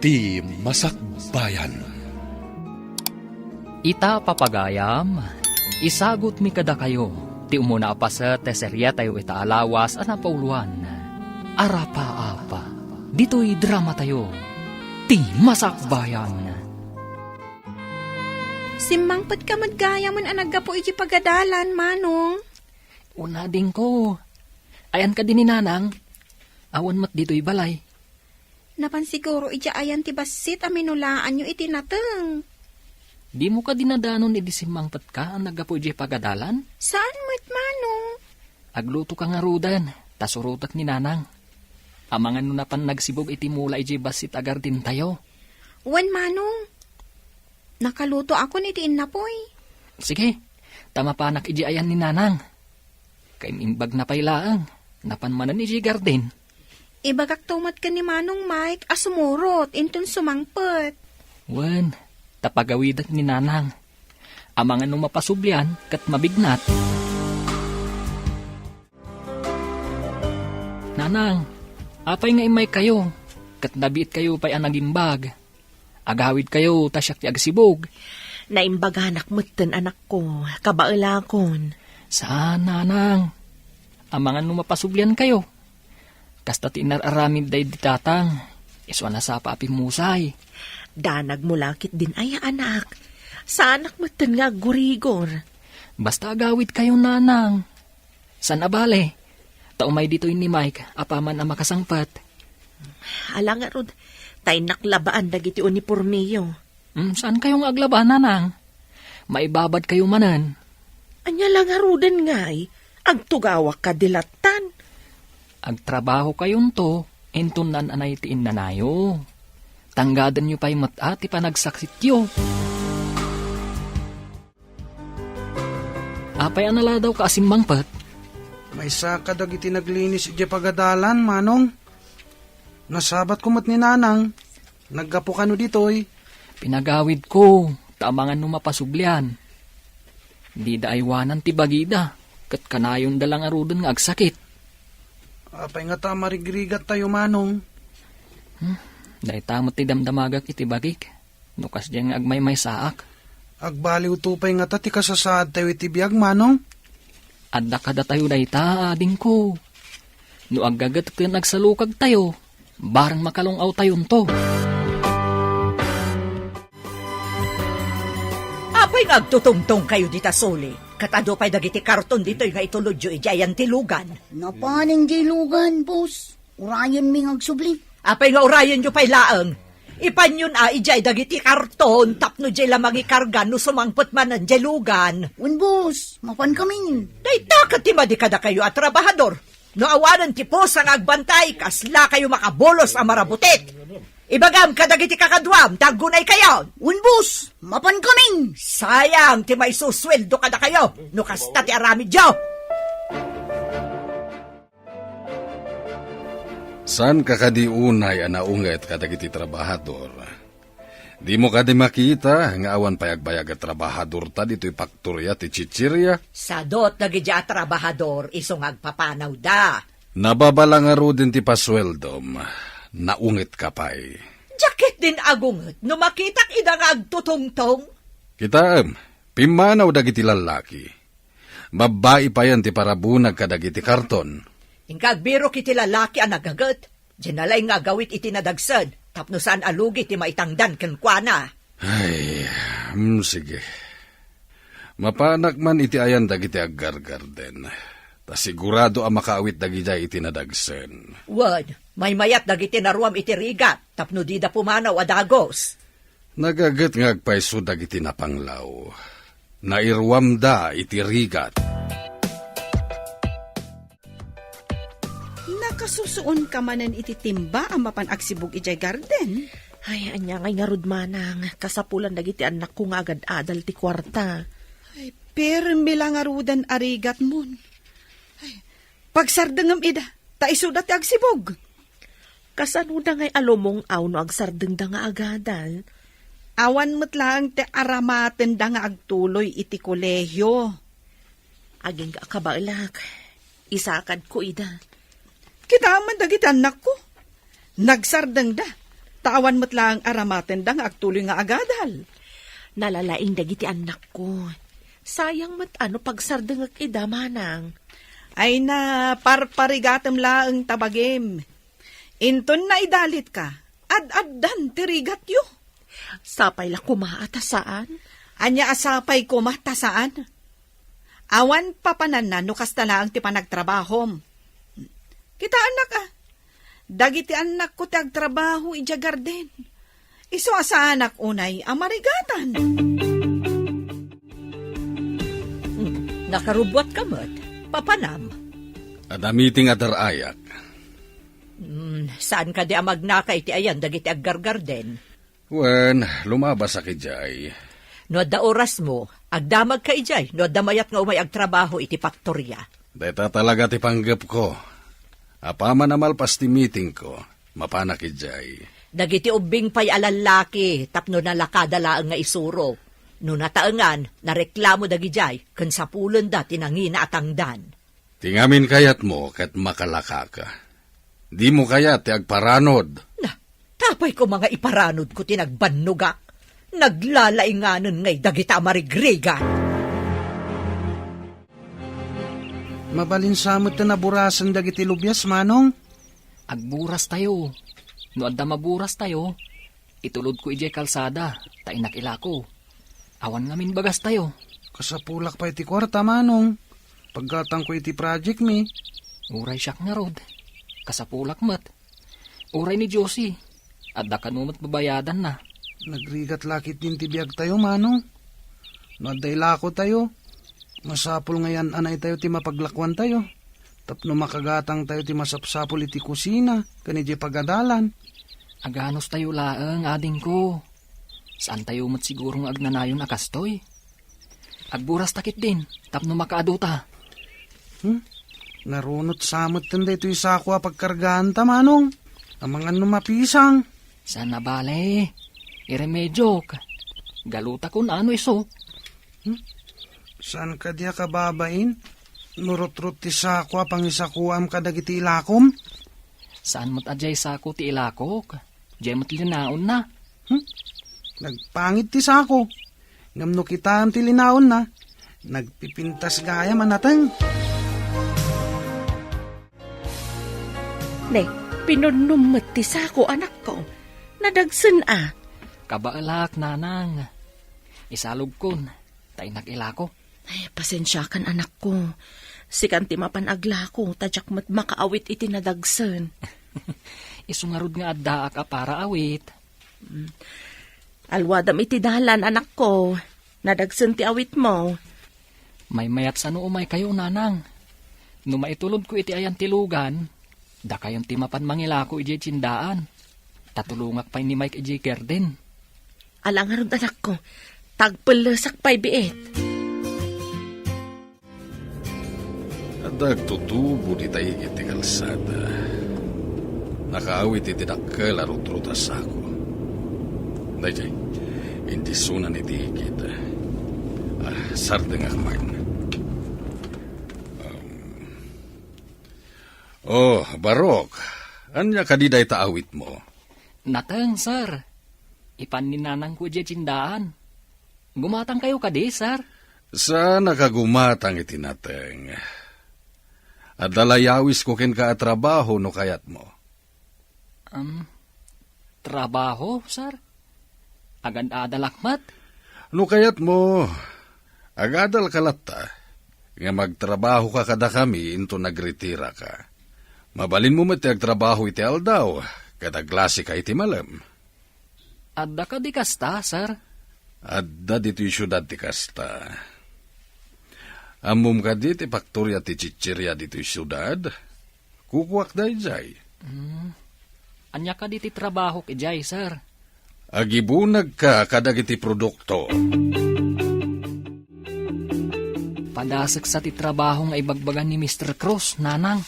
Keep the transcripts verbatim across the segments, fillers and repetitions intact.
Ti Masakbayan. Ita, papagayam, isagutmi kadakayo ti umuna a paset ti seriatayo ita a lawas a napauloan, Arapa-apa. Ditoy dramatayo, Ti Masakbayan. Simmangpetka met gayam a naggapu iti pagadalan, Manong. Una, adingko. Ayan kadi ni Nanang? Awan met ditoy balay. Napan siguro idiay ayan ti bassit a minulaanyo iti nateng. Dimo kadi nadanon idi simmangpetka a naggapu idiay pagadalan? Saan met, Manong. Aglutoka ngaruden, ta surotek ni Nanang. Amangan no napan nagsibug iti mula idiay bassit a gardentayo. Wen, Manong. Nakalutoakon iti innapuy. Sige, ta mapanak idiay ayan ni Nanang. Kaim-imbagna pay laeng, napan manen idiay garden. Ibagakto met ken ni Manong Mike a sumurot inton sumangpet. Wen, ta pagawidek ni Nanang. Amangan no mapasublian ket mabignat. Nanang, apay nga immaykayo, ket nabiitkayo pay a nagimbag? Agawidkayo ta siak ti agsibug. Naimbaganak metten, anakko, kabaelakon. Saan, Nanang. Amangan no mapasubliankayo. Kasta ti inar-aramid daydi tatang, isu a nasapa a pimmusay. Danagmo la ketdin aya, anak. Saanak metten nga aggurigor. Basta agawidkayo, Nanang. Saan a bale, ta umay ditoy ni Mike apaman a makasangpet. Ala ngarud, ta innak labaan dagiti unipormeyo. Hmm, saankayo nga aglaba, Nanang? Maibabadkayo manen. Ania la ngaruden ngay, agtugawak kadi lattan? Agtrabahokayonto, inton naan-anay ti innanayo. Tanggadenyo pay met a ti panagsaksityo. Apay a naladawka a simmangpet? Maysa kadagiti naglinis idiay pagadalan, Manong. Nasabatko met ni Nanang. Naggapu kano ditoy? Pinagawidko, ta amangan no mapasublian. Dida aywanan ti bagida, ket kanayonda la ngaruden nga agsakit. Apay ngata a marigrigattayo, Manong? Hmm, dayta met ti damdamagak iti bagik. No kasdiay nga agmaymaysaak. Agbaliwto pay ngata ti kasasaadtayo iti biag, Manong? Adda kadatayo dayta, adingko. No aggaget ken agsalukagtayo, bareng makalung-awtayonto. Apay nga agtutungtongkayo dita suli? Ket adu pay dagiti karton ditoy nga itulodyo idiay ayan ti lugan. Napanen diay lugan, boss. Urayenmi nga agsubli. Apay nga urayenyo pay laeng? Ipanyon a idiay dagiti karton tapno diay la mangikarga no sumangpet manen diay lugan. Wen, boss, mapankamin. Dayta ket ti madi kadakayo a trabahador. No awanen ti pusa nga agbantay, kaslakayo makabulos a marabutit. Ibagam kadagiti kakaduam, ta aggunaykayon. Wen, boss, mapankamin. Sayang ti maisusueldo kadakayo no kasta ti aramidyo. Saanka kadi unay a naunget kadagiti trabahador? Dimo kadi makita nga awan pay agbayag a trabahadorta ditoy paktoria ti chichiria? Sadot dagiti a trabahador isu nga agpapanawda. Nababala ngaruden ti pasueldom, naungetka pay. Diak ketdin agunget no makitak ida nga agtutungtong. Kitaem, pimmanaw dagiti lallaki. Babbai payen ti parabunag kadagiti karton. Inka agbirok iti lalaki a nagaget. Diay nalaing nga agawid iti nadagsen tapno saan a lugi ti maitangdan kenkuana. Ay, mm, sige. Mapanak man iti ayan dagiti aggargarden. Ta sigurado a makaawit dagidiay iti nadagsen. Wen, maymayat dagiti naruam iti rigat tapno dida pumanaw a dagus. Nagaget nga agpayso dagiti napanglaw. Nairuamda iti rigat. Nakasusuonka manen iti timba a mapan agsibug idiay garden? Ay, ania ngay ngarud, manang, kasapulan dagiti annakko nga agad-adal ti kuarta. Ay, permi la ngaruden a rigatmon. Ay, pagsardengem ida, ta isuda ti agsibug. Kasanoda ngay a lumung-aw no agsardengda nga agadal? Awan met laeng ti aramatenda nga agtuloy iti kolehio. Agingga a kabaelak, isakadko ida. Kitaem man dagiti annakko. Nagsardengda. ta awan met laeng aramatenda nga agtuloy nga agadal. Nalalaing dagiti annakko. Sayang met a no pagsardengek ida, manang. Ay na, parparigatem laeng ta bagim. Inton naidalitka, ad-addan ti rigatyo. Sapay la koma a ta saan? Ania a sapay koma ta saan? Awan papananna no kasta laeng ti panagtrabahom. Kitaennak a, dagiti annakko ti agtrabaho idiay garden. Isu a saanak unay a marigatan. Hmm, nakarubbuatka met, papanam. Adda meeting a dar-ayak. Hmm, saan kadi a magnaka iti ayan dagiti aggargarden? Wen, lumabasak idiay. No adda orasmo, agdamagka idiay no adda mayat nga umay agtrabaho iti faktoria. Dayta talaga ti panggepko. Apaman a malpas ti meetingko, mapanak idiay. Dagiti ubbing pay a lallaki tapno nalakada laeng nga isuro. No nataengan, nareklamo dagidiay ken sapulenda ti nangina a tangdan. Ti ngamin kayatmo ket makalakaka. Dimo kayat ti agparanod. Na, tapay koma nga iparanodko ti nagbannogak. Naglalainganen ngay dagita a marigrigat. Mabalin sa met ti naburasen dagiti lubias, Manong? Agburas tayo. No adda maburas tayo, itulodko idiay kalsada, ta innak ilako. Awan ngamin bagas tayo. Kasapulak pay ti kuarta, Manong. Paggatangko iti project mi. Uray siak ngarud. Kasapulak met. Uray ni Josie. Adda kano met babayadanna. Nagrigat lakit din ti biag tayo, Manong. No adda ilako tayo, masapul nga yan-anay tayo ti mapaglakuan tayo. Tapno makagatang tayo ti masapsapul iti kusina, ken iti pagadalan. Aganos tayo laeng, adingko. Saan tayo met siguro nga agnanayon a kastoy? Agburas ta ketdin, tapno makaadu ta. Hmm? Narunot sa met ten daytoy sako a pagkargaan ta, Manong. Amangan no mapisang. Saan a bale? Iremediok. Galuta kun ano iso. Hmm? Saan kadi a kababain? No rutrot ti sako a pangisakuam kadagiti ilakom? Saan met a diay sako ti ilakok? Diay met linaonna. Hmm? Nagpangit ti sako. Ngem no kitaem ti linaonna, nagpipintas gayam a nateng. Ne, pinunnom met ti sako, anakko. Nadagsen a. Kabaelak, nanang. Isalogkon, ta innak ilako. Ay, pasensiakan, anakko. Sikan ti mapan aglako, ta diak met makaawit iti nadagsen. Isu ngarud nga addaak a para awit. Mm. Alwadam iti dalan, anakko. Nadagsen ti awitmo. Maymayat sano umaykayo, nanang. No maitulodko iti ayan ti lugan, dakayon ti mapan mangilako idiay tiendaan. Ta tulongak pay ni Mike idiay garden. Ala ngarud, anakko. Tagpellesak pay biit. Adda agtutubo dita igid ti kalsada. Nakaawit iti dakkel a rutrot a sako. Daytoy, indisunan iti igid. Ah, sardengak man. Um, oh, Barok, ania kadi dayta awitmo? Nateng, sir. Ipan ni nanangko idiay tiendaan. Gumatangkayo kadi, sir? Saannak a gumatang iti nateng. Adda layawisko kenka a trabaho no kayatmo. Um, trabaho, sir? Agad-adalak met? No kayatmo, agadalka latta, nga magtrabahoka kadakami inton nagretiraka. Mabalinmo met ti agtrabaho iti aldaw, ket aglasika iti malem. Adda kadi kasta, sir? Adda ditoy siudad ti kasta. Ammom kadi ti paktoria ti chicheria ditoy siudad? Kukuak daydiay. Hmm. Ania kadi ti trabahok idiay, sir? Agibunagka kadagiti produkto. Padasek sa ti trabaho nga ibagbaga ni Mister Cruz, nanang.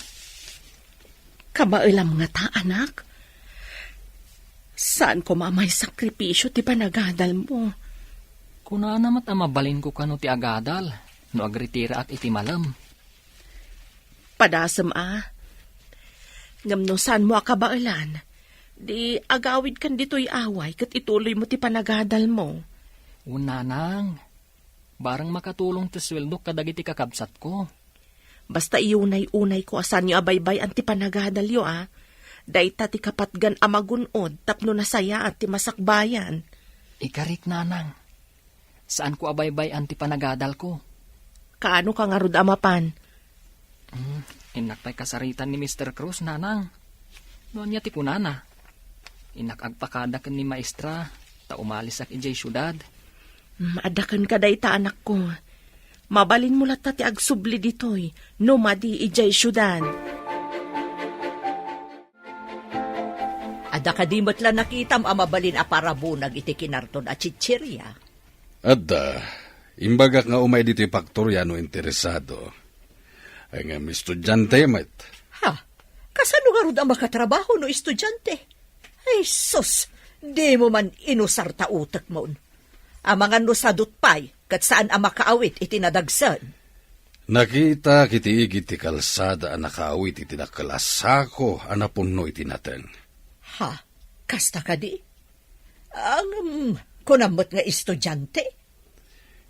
Kabaelam ngata, anak? Saan koma a maisakripisio ti panagadalmo? Kunana met a mabalinko kano ti agadal no agretiraak iti malem. Padasem a. Ngem no saanmo a kabaelan, Di agawidkan ditoy away ket ituloymo ti panagadalmo. Wen, nanang, bareng makatulong ti sueldok kadagiti kakabsatko. Basta iunay-unayko a saanyo a baybay-an ti panagadalyo, a. Dayta ti kapatgan a magun-od tapno nasayaat ti masakbayan. Ikarik, nanang. Saanko a baybay-an ti panagadalko. Kaano ka ngarud a mapan? Hmm, innak pay kasaritan ni Mister Cruz, nanang. No ania ti kunana? Innak agpakada ken ni maestra, ta umalisak idiay siudad. Hmm, adda kenka dayta, anakko. Mabalinmo latta ti agsubli ditoy, no madi idiay siudad. Adda kadi met la nakitam a mabalin a parabunag iti kinarton a chicheria? Adda. Imbagak nga umay ditoy faktoria no interesado. Ay nga, estudiante met. Ha? Kasano ngarud a makatrabaho no estudiante? Ay, sus! Dimo man inusar ta utekmon. Amangan no sadut pay, ket saan a makaawit iti nadagsen. Nakitak iti igid ti kalsada a nakaawit iti dakkel a sako a napunno iti nateng. Ha? Kasta kadi? Ngem, kunam met nga estudiante?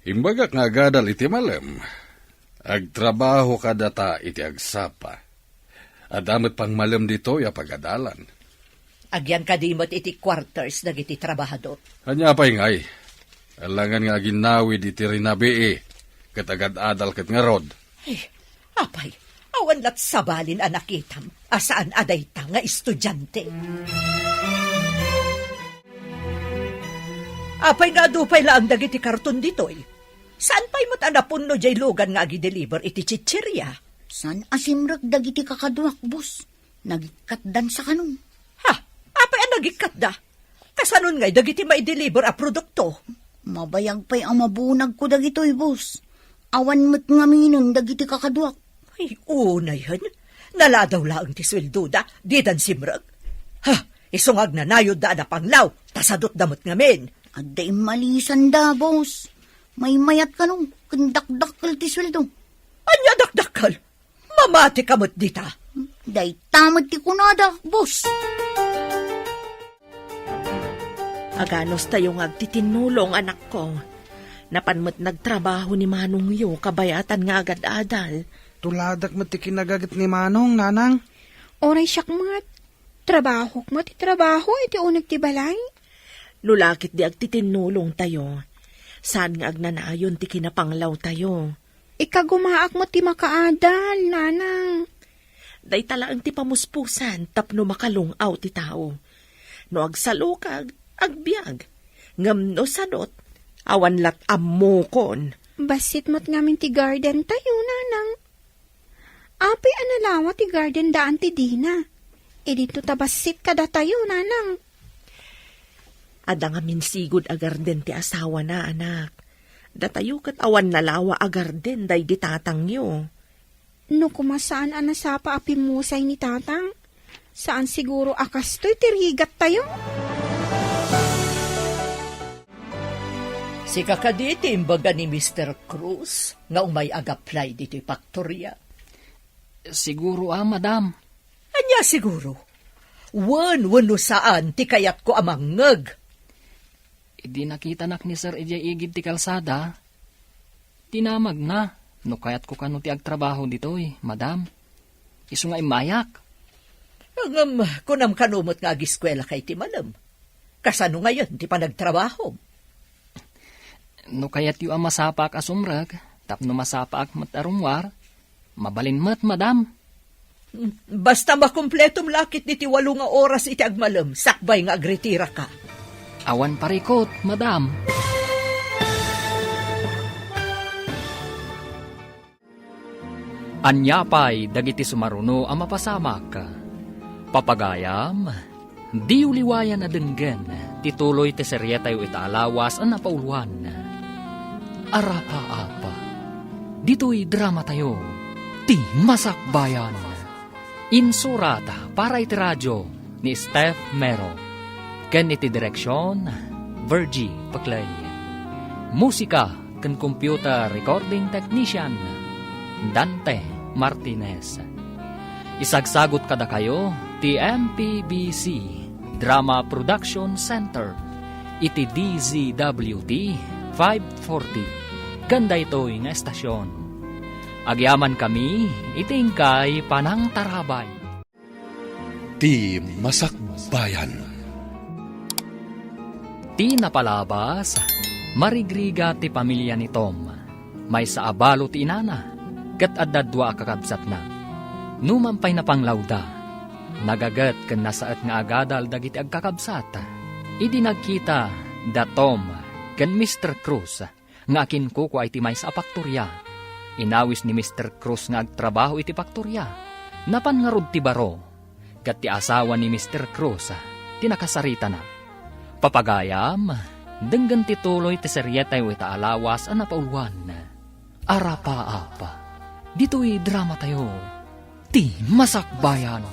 Imbagak nga agadal iti malem. Agtrabaho kadata iti agsapa. Adda met pangmalem ditoy a pagadalan. Agyan kadi met iti quarters dagiti trabahador? Ania pay ngay? Alangan nga aginnawid iti rinabii, ket agad-adal ket ngarud. Ay, apay, awan lat sabalin a nakitam a saan a dayta nga estudiante. Apay nga adu pay laeng dagiti karton ditoy? Saan pay met a napunno diay lugan nga agideliver iti chicheria? Saan a simrek dagiti kakaduak, boss. Nagikkatdan sa kanon. Ha? Apay a nagikkatda? Kasanon ngay dagiti maideliver a produkto? Mabayag pay a mabunagko dagitoy, boss. Awan met ngaminen dagiti kakaduak. Ay, unay hen. Naladaw laeng ti sueldoda, didan simrek. Ha, isu nga agnanayodda a napanglaw, ta sadutda met ngamin. Adda immalisanda, boss. Maymayat kano, ken dakdakkel ti sueldo. Ania dakdakkel? Mamati ka met dita. Dayta met ti kunada, boss. Aganos tayo nga agtitinnulong, anakko. Napan met nagtrabaho ni manongyo kabayatan nga agad-adal. Tuladak met ti kinagaget ni Manong, nanang. Uray siak met. Trabahok met ti trabaho iti uneg ti balay. No lakit di agtitinnulong tayo, saan nga agnanayon ti kinapanglaw tayo. Ikagumaak met ti makaadal, nanang. Dayta laeng ti pamuspusan tapno makalung-aw ti tao. No agsalukag, agbiag. Ngem no sadot, awan lat ammokon. Bassit met ngamin ti garden tayo, nanang. Apay a nalawa ti garden daan ti dina? Idinto ta bassit kadatayo, nanang. Adda ngamin sigud a garden ti asawana, anak. Datayo ket awan nalawa a garden daydi tatangyo. No koma saan a nasapa a pimmusay ni tatang, saan siguro a kastoy ti rigattayo. Sika kadi ti imbaga ni Mister Cruz nga umay ag-apply ditoy faktoria? Siguro a, madam. Ania siguro? Wen, wenno saan ti kayatko a mangngeg? Idi nakitanak ni Sir idiay igid ti kalsada, tinamagna no kayatko kano ti agtrabaho ditoy, madam. Isu nga immayak. Ngem, kunam kano met nga agiskuelaka iti malem. Kasano ngayen ti panagtrabahom? No kayatyo a masapaak a sumrek tapno masapaak met a rummuar, mabalin met, madam. Basta makumpletom lakit diti walo nga oras iti agmalem sakbay nga agritiraka. Awan parikut, madam. Ania pay dagiti sumaruno a mapasamak? Papagayam, diyo liwayan a denggen ti tuloy ti serietayo ita a lawas a napauloan, Arapaap. Ditoy dramatayo, Ti Masakbayan. Insurat para iti radio ni Steph Mero, ken iti direksion, Virgie Paclay. Musika ken computer recording technician, Dante Martinez. Isagsagut kadakayo ti M P B C Drama Production Center iti D Z W T five forty ken daytoy nga estasion. Agyaman kami iti inkay panangtarabay. Ti masakbayan. Ti napalabas, marigrigat ti pamilia ni Tom. Maysa a balo ti inana, ket adda dua a kakabsatna. Numan pay napanglawda, nagaget ken nasaet nga agadal dagiti agkakabsat. Idi nagkita da Tom ken Mister Cruz nga akinkukua iti maysa a paktoria, inawis ni Mister Cruz nga agtrabaho iti paktoria. Napan ngarud ti baro, ket ti asawa ni Mister Cruz ti nakasaritana. Papagayam, denggen ti tuloy ti serietayo ita a lawas a napauluan. Arapaap. Ditoy dramatayo, Ti Masakbayan.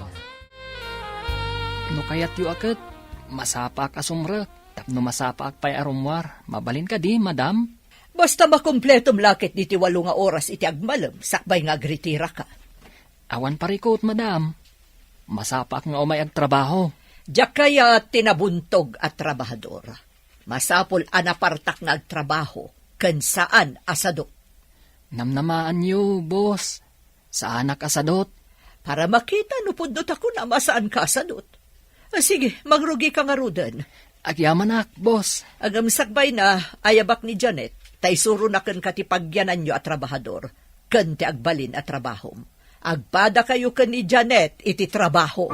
No kayatyo a ket, masapaak a sumrek, tapno masapaak pay a rummuar. Mabalin kadi, madam? Basta makumpletom la ket diti walo nga oras iti agmalem, sakbay nga agritiraka. Awan parikut, madam. Masapaak nga umay agtrabaho. Diak kayat ti nabuntog a trabahador. Masapul a napartak nga agtrabaho ken saan a sadut. Namnamaanyo, boss. Saanak a sadut. Para makita no pudno ta kunam a saanka a sadut. Ah, sige, mangrugika ngaruden. Agyamanak, boss. Ngem sakbayna, ayabak ni Janet, ta isuronak kenka ti pagyananyo a trabahador, ken ti agbalin a trabahom. Agpadakayo ken ni Janet iti trabaho.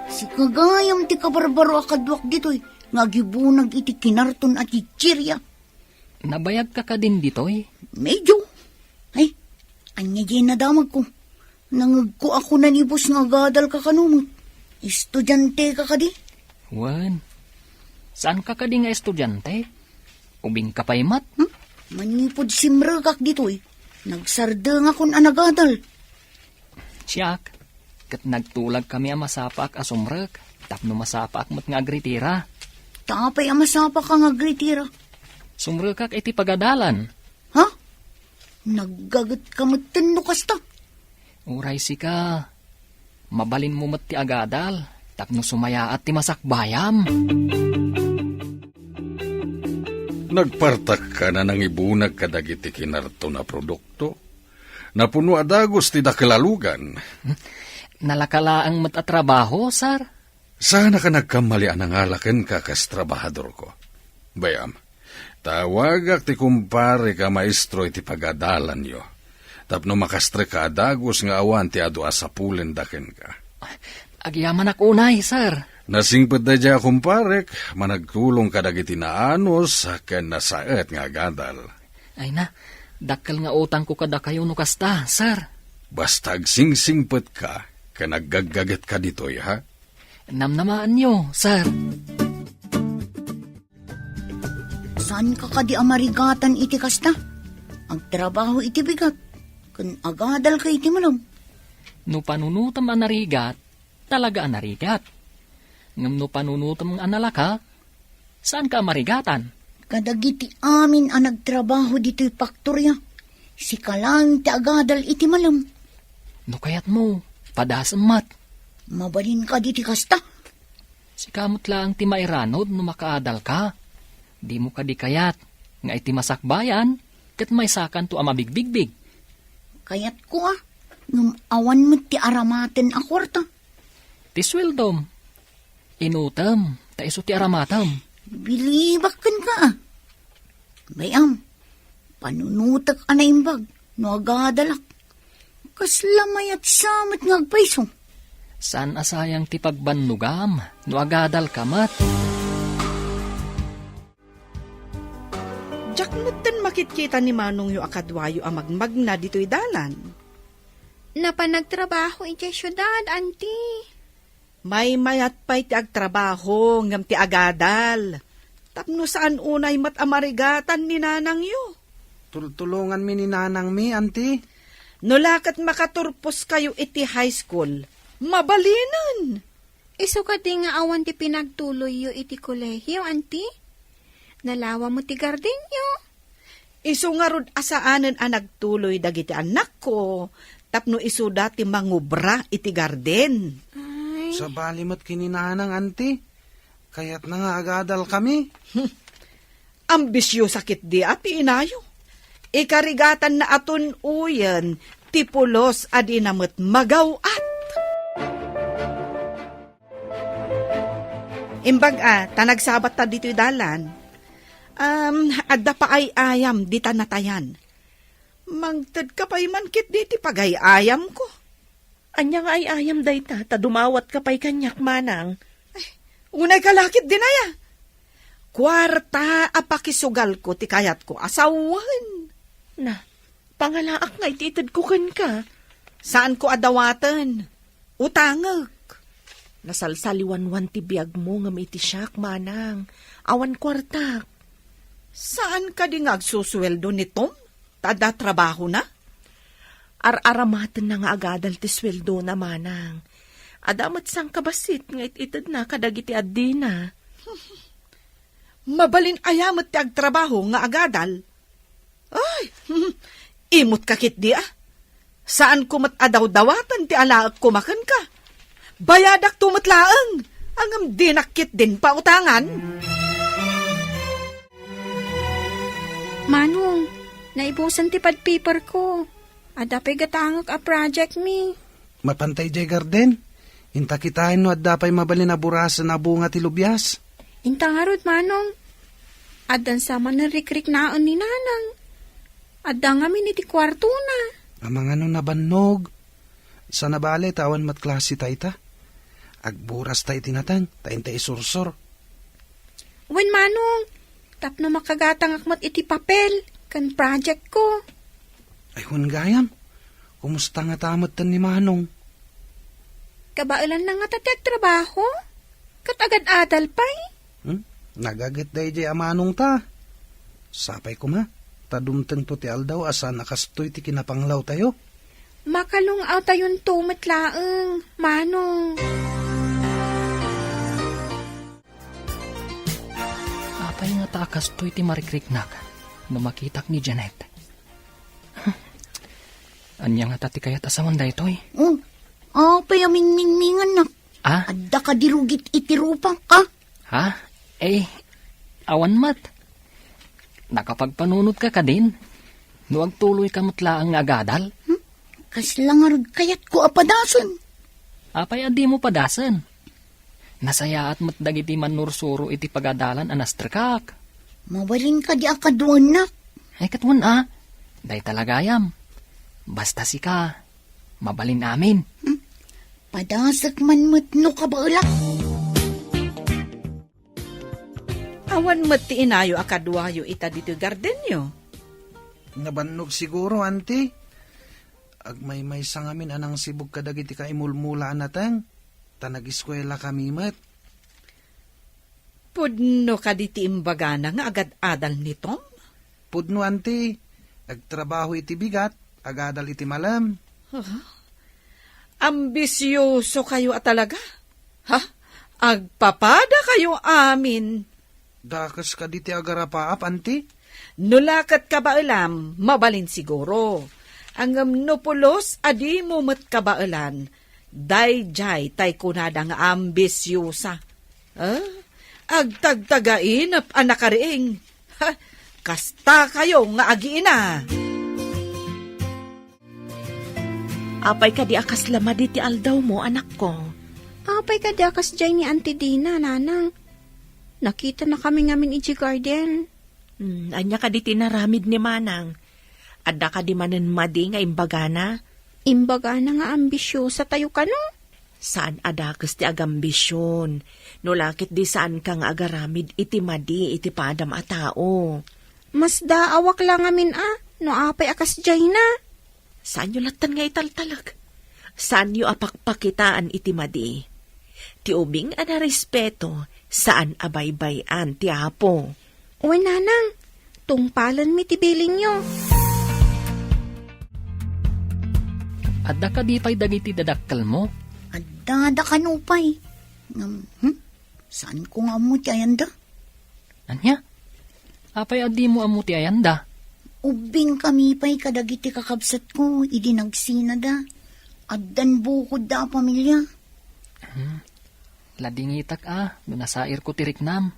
Sika gayam ti kabarbaro a kaduak ditoy nga agibunag iti kinarton a chichiria. Nabayagka kadin ditoy? Medyo. Ay, ania diay nadamagko? Nangegko a kuna ni boss nga agadalka kano met. Estudianteka kadi? Wen, saanka kadi nga estudiante? Ubingka pay met? Hmm? Manipud simrekak ditoy, nagsardengakon a nagadal. Siak, ket nagtulagkami a masapaak a sumrek, tapno masapaak met nga agritira. Ta apay a masapaak nga agritira? Sumrekak iti pagadalan. Ha? Naggagetka metten no kasta? Uray sika, mabalinmo met ti agadal, tapno sumayaat ti masakbayam. Nagpartakka a nangibunag kadagiti kinarton a produkto. Napuno a dagus ti dakkel a lugan. Nalaka laeng met a trabaho, sir? Saanak a nagkammali a nangala kenka kas trabahadorko. Bay-am, tawagak ti kumparek a maestro iti pagadalanyo, tapno makastrek a dagus nga awan ti adu a sapulenda kenka. Agyamanak unay, sir. Nasingpet daydiay a kumparek, managtulong kadagiti naanus ken nasaet nga agadal. Ay na, dakkel nga utangko kadakayo no kasta, sir. Basta agsingsingpetka ken aggaggagetka ditoy, ha? Namnamaanyo, sir. Saanka kadi a marigatan iti kasta? Agtrabaho iti bigat, ken agadalka iti malem. No panunotem a narigat, talaga a narigat. Ngem no panunotem a nalaka, saanka a marigatan? Kadagiti amin a nagtrabaho ditoy paktoria, sika laeng ti agadal iti malem. No kayatmo, padasem met. Mabalin kadi ti kasta? Sika met laeng ti mairanod no makaadalka. Dimo kadi kayat nga iti masakbayan, ket maysakanto a mabigbigbig? Kayatko a, ngem awan met ti aramaten a kuarta. Ti sueldom, inutem, ta isu ti aramatem. Bilibak kenka a. Bay-am, panunotek a naimbag no agadalak. Kasla mayat sa met nga agpayso. Saan a sayang ti pagbannogam no agadalka met? Diak metten makitkita ni manongyo a kaduayo a magmagna ditoy dalan. Napan nagtrabaho idiay siudad, anti. Maymayat pay ti agtrabaho ngem ti agadal. Tapno saan unay met a marigatan ni nanangyo. Tultulonganmi ni nanangmi, anti. No la ket makaturposkayo iti high school, mabalinen. Isu kadi nga awan ti pinagtuloyyo iti kolehio, anti? Nalawa met ti gardenyo. Isu ngarud a saanen a nagtuloy dagiti annakko tapno isuda ti mangubra iti garden. Ay, Sabali met ken ni Nanang, Auntie. Kayatna nga agadalkami. Ambisiosa ketdi a ti inayo. Ikarigatanna a tun-oyen ti pulos a dina met magaw-at. Imbag a, ta nagsabatta ditoy dalan. Um, adda pa ay-ayam dita natayan. Mangtedka pay man ketdi ti pagay-ayamko. Ania nga ay-ayam dayta, ta dumawatka pay kaniak, Manang? Ay, unayka la ketdin aya. Kuarta a pakisugalko ti kayatko a sawen. Na, pangalaak nga iti itedko kenka. Saanko a dawaten. Utangek. Nasalsaliwanwan ti biagmo ngem iti siak, Manang. Awan kuartak. Saan kadi nga agsusueldo ni Tom? Ta adda trabahona? Ar-aramatenna nga agadal ti sueldona, Manang. Adda met sangkabassit nga it-itedna kadagiti addina. Mabalin aya met ti agtrabaho nga agadal? Ay, imotka ketdi a. Saanko met a dawdawaten ti alaekko makenka. Bayadakto met laeng, ngem dinak ketdin pautangan. Manong, naibusen ti pad paperko. Adda pay gatangek a project mi. Mapantay jay garden. Inta kitaen no adda pay mabalin a burasen a bunga ti lubias. Inta ngarud, Manong. Addan sa manen rikriknaen ni Nanang. Adda ngamin iti kuartona. Amangano nabannog. Sana bale ta awan met klase ta ita. Agburas ta iti nateng, ta inta isursor. Wen, Manong, tapno makagatangak met iti papel ken project ko. Ay, wen gayam, kumusta ngata metten ni Manong? Kabaelanna ngata ti agtrabaho? Ket agad-adal pay? Hmm? Nagaget daydiay a Manong ta. Sapay koma, ta dumtengto ti aldaw a saan a kastoy ti kinapanglawtayo. Makalung-awtayonto met laeng, Manong. Apay ngata a kastoy ti marikriknak no makitak ni Janet? Ania ngata ti kayat a sawen daytoy? Oh, apay a mingmingmingannak? Ah? Adda kadi rugit iti rupak, ah? Ha? Eh, awan met. Nakapagpanunotka kadin? No agtuloyka met laeng nga agadal? Hmm? Kasla ngarud kayatko a padasen. Apay a dimo padasen? Nasayaat met dagiti mannursuro iti pagadalan a nastrekak. Mabalin kadi a kaduaennak? Ay, ket wen a. Dayta la gayam. Basta sika, mabalin amin. Hmm? Padasek man met no kabaelak. Awan met ti inayo a kaduayo ita ditoy gardenyo. Nabannog siguro, Auntie. Agmaymaysa ngamin a nangsibug kadagiti kaimulmula a nateng, ta nagiskuelakami met. Pudno kadi ti imbagana nga agad-adal ni Tom? Pudno, Auntie. Agtrabaho iti bigat, agadal iti malem. Ah, ambisiosokayo a talaga. Ha? Agpapadakayo amin. Dakes kadi ti agarapaap, Auntie? No la ket kabaelam, mabalin siguro. Ngem no pulos a dimo met kabaelan, daydiay tay kunada nga ambisiosa. Ah, agtagtagainep a nakariing. Ha, kastakayo nga agiina. Apay kadi a kasla madi ti aldawmo, anakko? Apay kadi a kasdiay ni Auntie Dina, Nanang? Nakitanakami ngamin idiay garden. Hmm, ania kadi ti inaramid ni Manang? Adda kadi manen madi nga imbagana? Imbagana nga ambisiosatayo kano? Saan a dakes ti agambision, no la ketdi saanka nga agaramid iti madi iti padam a tao. Masdaawak la ngamin a, no apay a kasdiayna. Saanyo latten nga italtalek. Saanyo a pakpakitaan iti madi. Ti ubing a narespeto, saan a baybay-an ti Apo. Wen, Nanang, tungpalenmi ti bilinyo. Adda kadi pay dagiti dadakkelmo? Adda, adda kano pay. Ngem, hmm? Saanko nga ammo ti ayanda? Ania? Apay a dimo ammo ti ayanda? Ubbingkami pay kadagiti kakabsatko idi nagsinada. Addan bukodda a pamilia. Hmm. Ladingitak a, no nasairko ti riknam.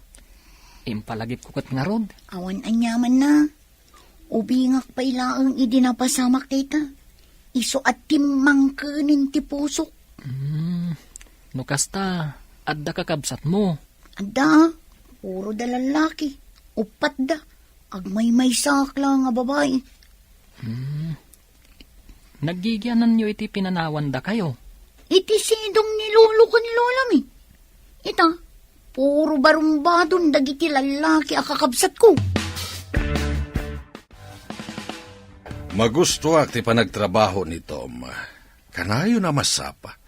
Impalagipko ket ngarud. Awan aniamanna. Ubingak pay laeng idi napasamak dayta. Isu a timmangkenen ti pusok. Hmm. No kasta, adda kakabsatmo? Adda, puro da lallaki. Uppat da. Agmaymaysaak laeng a babai. Hmm. Naggigiananyo iti pinanawandakayo? Iti sidong ni lolo ken lolami. Ita, puro barumbadon dagiti lallaki a kakabsatko. Magustoak ti panagtrabaho ni Tom. Kanayon a masapa.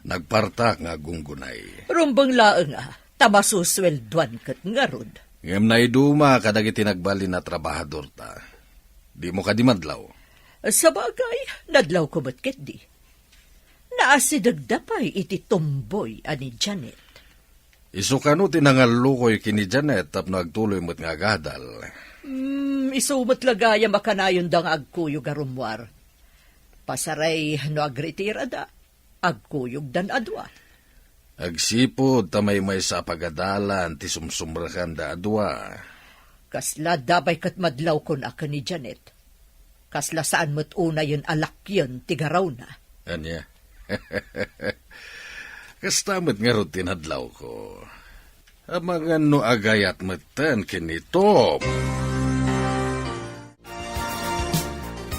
Nagpartak nga aggunggunay. Rumbeng laeng a, ta masusueldoan ket ngarud. Ngem naiduma kadagiti nagbalin a trabahadorta. Dimo kadi madlaw? Sabagay, nadlawko met ketdi. Naasidegda pay iti tomboy a ni Janet. Isu kano ti nangallukoy ken ni Janet tapno agtuloy met nga agadal? Hmm, isu met la gayam a kanayonda nga agkuyog a rummuar. Pasaray no agretirada, agkuyogdan a dua. Agsipud ta maymaysa a pagadalan ti sumsumrekanda a dua. Kasla dabay ket madlawkon a ken ni Janet. Kasla saan met unayen a lakyen ti garawna. Ania? Kasta met ngarud ti nadlawko. Amangan no agayat metten ken ni Tom.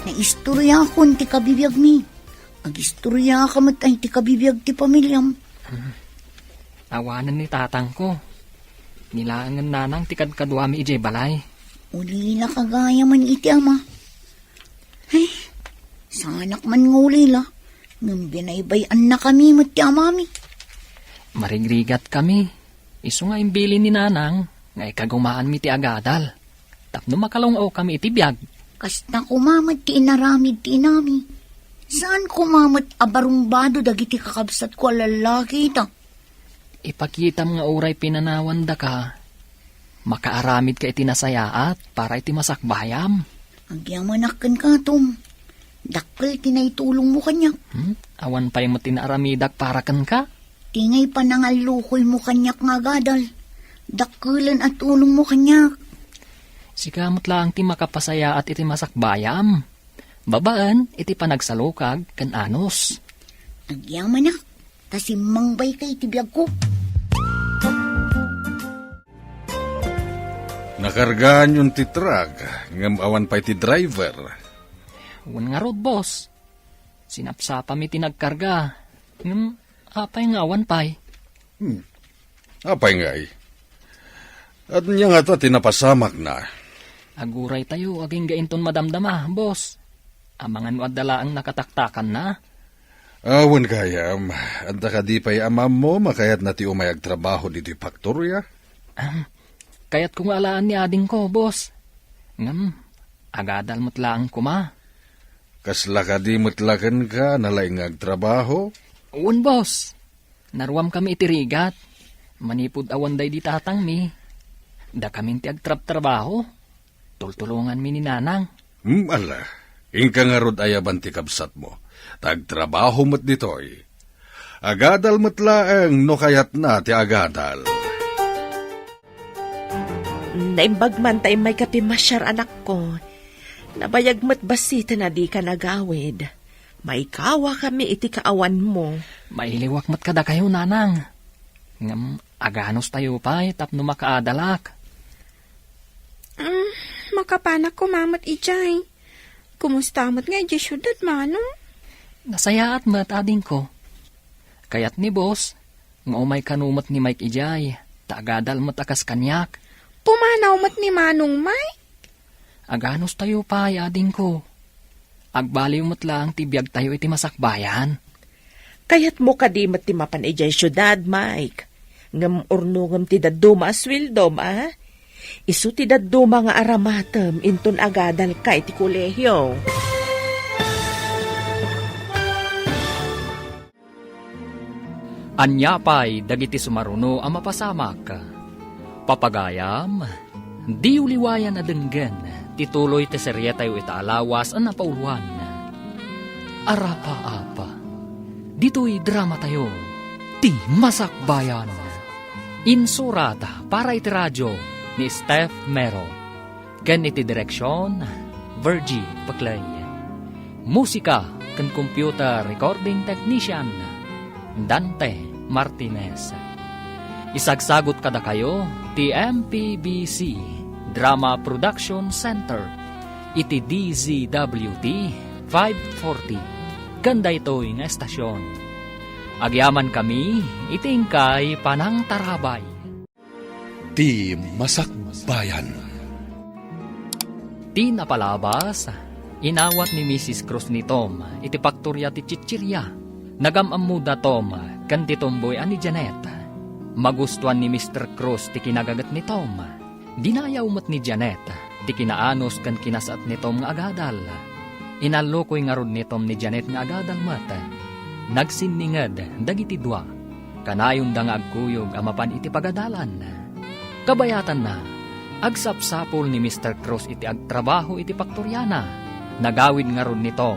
Naistoriakon ti kabibiagmi. Agistoriaka met ay ti kabibiag ti pamiliam. Awanen ni tatangko. Nilaengen nanang ti kadkaduami idiay balay. Ulila ka gayam iti ama. Ay, saanak man nga ulila. Ngem binaybay-annakami met ti amami. Marigrigatkami. Isu nga imbilin ni nanang nga ikagumaanmi ti agadal tapno makalung-awkami iti biag. Kasta koma met ti inaramid ti inami. Saan koma met a barumbado dagiti kakabsatko a lallaki ita? Ipakitam nga uray pinanawandaka, makaaramidka iti nasayaat para iti masakbayam. Agyamanak kenka, Tom. Dakkel ti naitulongmo kaniak. Hmm? Awan pay met ti naaramidak para kenka? Ti ngay panangallukoymo kaniak nga agadal. Dakkelen a tulongmo kaniak. Sika met laeng ti makapasayaat iti masakbayam. Babaen iti panagsalukag ken anus. Agyamanak, ta simmangbayka iti biagko. Nakargaanyon ti truck, ngem awan pay ti driver. Wen ngarud, boss. Sinapsapami ti nagkarga. Ngem apay nga awan pay? Hmm. Apay ngay? Ania ngata ti napasamakna? Aguraytayo agingga inton madamdama, boss. Amangan no adda laeng nakataktakanna. Awan gayam, adda kadi pay amammo makayatna ti umay agtrabaho ditoy faktoria? Ahem. Kayatko nga alaan ni adingko, boss. Ngem, agadal met laeng koma. Kasla kadi met la kenka nalaing nga agtrabaho? Wen, boss. Naruamkami iti rigat. Manipud awan daydi tatangmi, dakamin ti agtrabtrabaho. Tultulonganmi ni nanang. Hmm, ala. Inka ngarud ayaban ti kabsatmo. Ta agtrabaho met ditoy. Agadal met laeng no kayatna ti agadal. Naimbag man ta immayka pimasiar, anakko. Nabayag met bassit a dika nagawid. Maikawakami iti kaawanmo. Mailiwak met kadakayo, nanang. Ngem aganustayo pay tapno makaadalak. Mm, makapanak koma met idiay. Kumusta met nga idiay siudad, manong? Nasayaat met, adingko. Kayat ni boss nga umay kano met ni Mike idiay, ta agadal met a kas kaniak. Pumanaw met ni Manong Mike? Aganustayo pay, adingko. Agbaliw met laeng ti biagtayo iti masakbayan. Kayatmo kadi met ti mapan idiay siudad, Mike? Ngem urnongem ti dadduma a sueldom, a? Isu ti dadduma nga aramatem inton agadalka iti kolehio. Ania pay dagiti sumaruno a mapasamak? Papagayam, diyo liwayan a denggen ti tuloy ti serietayo ita a lawas a napauloan. Arapaap. Ditoy dramatayo, Ti Masakbayan. Insurat para iti radio ni Steph Mero. Ken iti direksion, Virgie Peclay. Musika ken computer recording technician, Dante Martinez. Isagsagut kadakayo ti M P B C Drama Production Center iti D Z W T five forty ken daytoy nga estasion. Agyamankami iti inkay panangtarabay. Ti Masakbayan. Ti napalabas, inawat ni Missus Cruz ni Tom iti paktoria ti chichiria. Nagam-ammoda Tom ken ti tomboy a ni Janet. Magustuan ni Mister Cruz ti kinagaget ni Tom. Dinayaw met ni Janet ti kinaanus ken kinasaet ni Tom nga agadal. Inallukoy ngarud ni Tom ni Janet nga agadal met. Nagsinninged dagiti dua. Kanayonda nga agkuyog a mapan iti pagadalan. Kabayatanna, agsapsapul ni Mister Cruz iti agtrabaho iti paktoriana. Nagawid ngarud ni Tom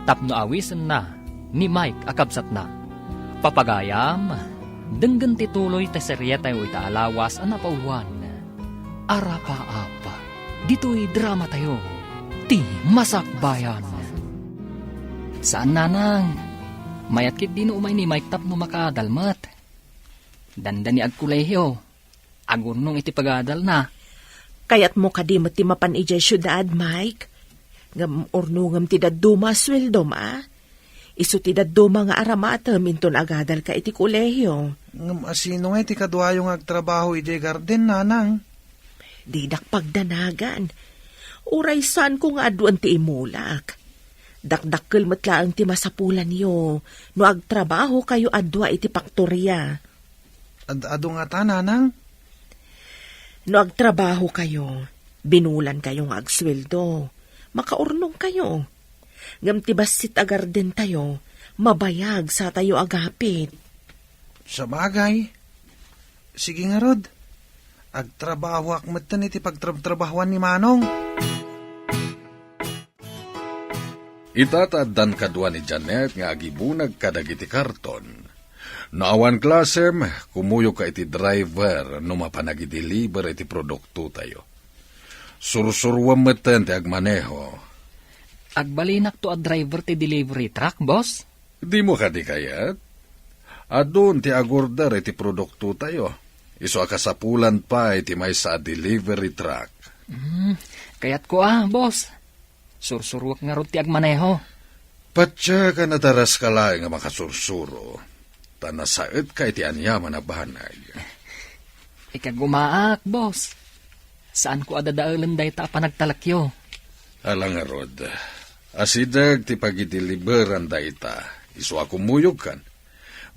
tapno awisenna ni Mike a kabsatna. Papagayam, denggen ti tuloy ti serietayo ita a lawas a napawan. Arapaap. Ditoy dramatayo, Ti Masakbayan. Saan, nanang. Mayat ketdi no umay ni Mike tapno makaadal met. Dandani agkolehiyo. Agurnong iti pagadalna. Kayatmo kadi met ti mapan idiay siudad, Mike? Ngem urnongem ti dadduma a sueldom, a? Isu ti dadduma nga aramatem inton agadalka iti kolehio. Ngem asino ngay ti kaduayo nga agtrabaho idiay garden, nanang? Didak pagdanagan. Uray saanko nga aduen ti imulak. Dakdakkel met laeng ti masapulanyo no agtrabahokayo a dua iti paktoria. Ad-, adu ngata, nanang? No agtrabahokayo, binulankayo nga agsueldo, makaurnongkayo. Ngem ti bassit a gardentayo, mabayag satayo agapit. Sabagay. Sige ngarud, agtrabahoak metten iti pagtrabtrabahoan ni Manong. Ita ta addan kadua ni Janet nga agibunag kadagiti karton. No awan klasem, kumuyogka iti driver no mapan agideliver iti produktotayo. Sursuruem metten ti agmaneho. Agbalinakto a driver ti delivery truck, boss? Dimo kadi kayat? Adun ti agorder iti produktotayo. Isu a kasapulan pay ti maysa a delivery truck. Hmm, kayatko a, boss. Sursuruek ngarud ti agmaneho. Patiek a nadaraska laeng a makasursuro, ta nasaetka iti aniaman a banag. Ikagumaak, boss. Saanko a dadaelen dayta a panagtalekyo. Ala ngarud, asideg ti pagideliveran dayta, isu a kumuyogkan.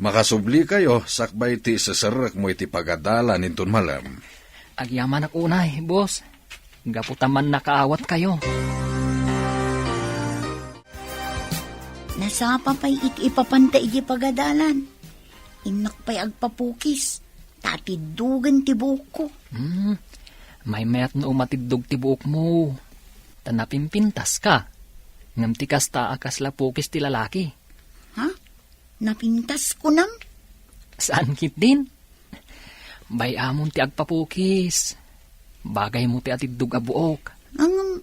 Makasublikayo sakbay ti iseserrekmo iti pagadalan inton malem. Agyamanak unay, boss. Gapu ta mannakaawatkayo. Nasapa pay iti ipapanta iti pagadalan. Innak pay agpapukis, ta atiddogen ti buokko. Hmm, maymayat no umatiddog ti buokmo. Ta napimpintaska. Ngem ti kasta a kasla pukis ti lalaki. Ha? Napintas kunam? Saan ketdin? Bay-amon ti agpapukis. Bagaymo ti atiddog a buok. Ngem,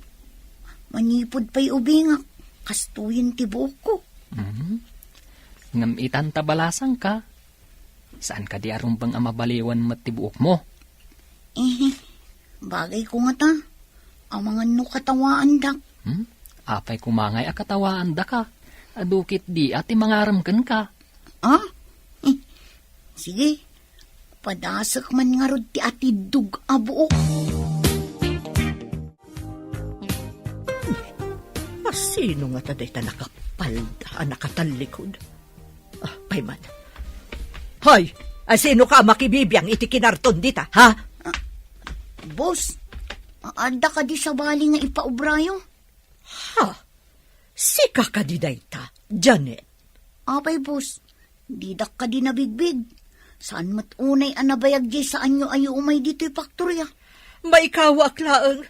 manipud pay ubingak, kastoyen ti buokko. Mhm. Ngem itan ta balasangka, saan kadi a rumbeng a mabaliwan met ti buokmo? Eh, bagayko ngata. Amangan no katawaandak. Hmm? Apay kumangay a katawaandaka? Adu ketdi a ti mangarem kenka. Ah? Eh, sige. Padasek man ngarud ti atiddog a buok. Asino ngata dayta nakapalda a nakatallikod? Ah, pay man. Hoy, asino ka a makibibiang iti kinarton dita, ha? Ah, boss, adda kadi sabali nga ipaubrayo? Ha? Sika kadi dayta, Janet? Apay, boss, didak kadi nabigbig. Saan met unay a nabayag diay saanyo a umay ditoy paktoria? Maikawaak laeng.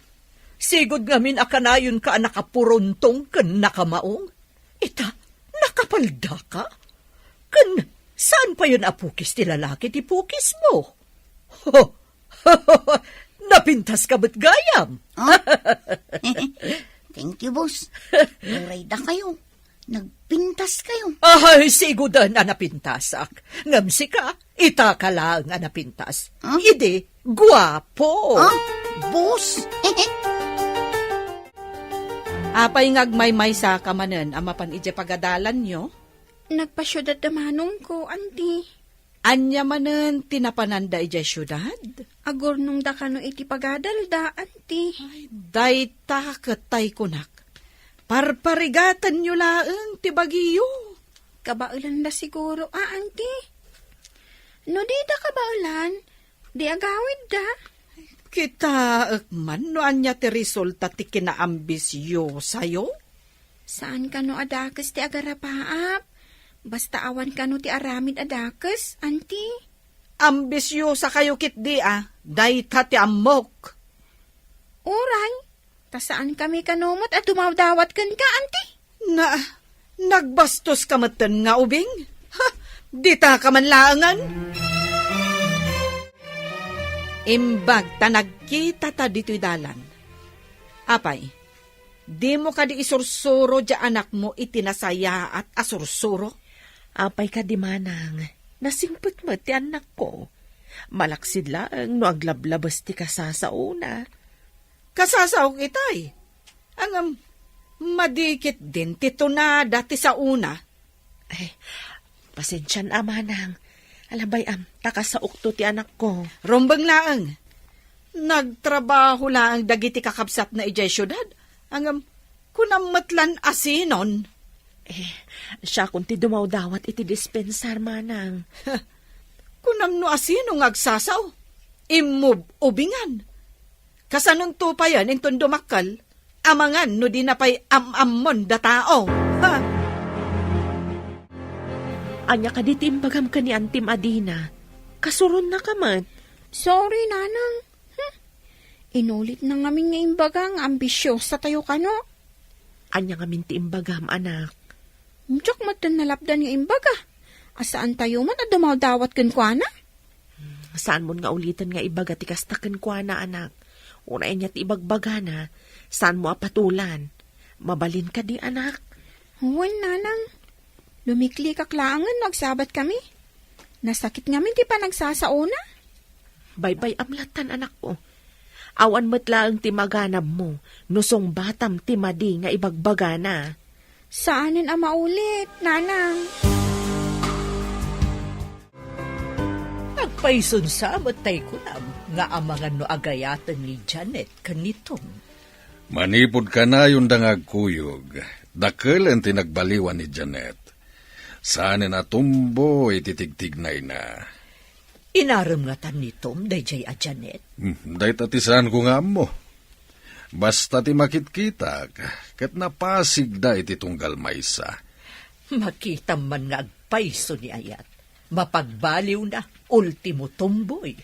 Sigud ngamin a kanayonka a nakapuruntong ken nakamaong. Ita, nakapaldaka? Ken Saan payen a pukis ti lalaki ti pukismo? Napintaska met gayam. Ah? Thank you, boss. Uray dakayo. Nagpintaskayo. Ay, siguden a napintasak. Ngem sika, itaka laeng a napintas. Ah? Idi, guapo. Ah? Boss? Apay nga agmaymaysaka manen a mapan idiay pagadalanyo? Nagpasiudad da manongko, anti. Ania manen ti napananda idiay siudad? Agurnongda kano iti pagadalda, anti. Ay, dayta ket tay kunak. Parparigatenyo laeng ti bagiyo. Kabaelanda siguro, a, anti. No dida kabaelan, di agawidda. Kitaek man no ania ti resulta ti kinaambisyosayo. Saan kano a dakes ti agarapaap. Basta awan kano ti aramid a dakes, anti. Ambisyosa kayo ketdi a, dayta ti ammok. Uray, ta saan kami kano met a dumawdawat kenka, anti? Na, nagbastos ka metten nga ubing? Ha, dita ka man laengen? Imbag ta nagkita ta ditoy dalan. Apay, dimo kadi isursuro diay anakmo iti nasayaat a sursuro? Apay kadi manang, nasingpet met ti annakko. Malaksid laeng no aglablabes ti kasasaona. Kasasaok itay. Ngem, madi ketdin ti tunada ti saona. Ay, pasensian a manang. Alabay am, ta kasaokto ti anakko. Rumbeng laeng. Nagtrabaho laeng dagiti kakabsatna idiay siudad. Ngem, kunam met lan a sinon. Eh, siakon ti dumawdawat iti dispensar, manang. Kunam no a sino nga agsasao. Immub-ubingan. Kasanonto payen inton dumakkel, amangan no dina pay am-ammon da tao. Ha? Ania kadi ti imbagam ken ni Antim a dina? Kasuronnaka met. Sorry, Nanang. Hmm. Inulitna ngamin nga imbaga nga ambisyosa tayo kano. Ania ngamin ti imbagam, anak? Diak met nalapdan nga imbaga. A saan tayo man a dumawdawat kenkuana? Saanmon nga uliten nga ibaga ti kasta kenkuana, anak. Uray ania ti ibagbagana, saanmo a patulan. Mabalin kadi, anak? Wen, Nanang. Lumiklikak laengen no agsabat kami. Nasakit ngamin ti panagsasaona. Baybay-am lattan, anakko. Awan met laeng ti maganabmo no sungbatam ti madi nga ibagbagana. Saanen a maulit, Nanang. Agpayson sa met tay kunam nga amangan no agayaten ni Janet ken ni Tom. Manipud kanayonda nga agkuyog, dakelen ti nagbaliwan ni Janet. Saanen a tumboy ti tigtignayna. Inarem ngatan ni Tom daydiay a Janet? Hmm, dayta ti saanko nga ammo. Basta ti makitkitak, ket napasigda iti tunggal maysa. Makitam man nga agpayso ni ayat. Mapagbaliwna, ultimo tumboy.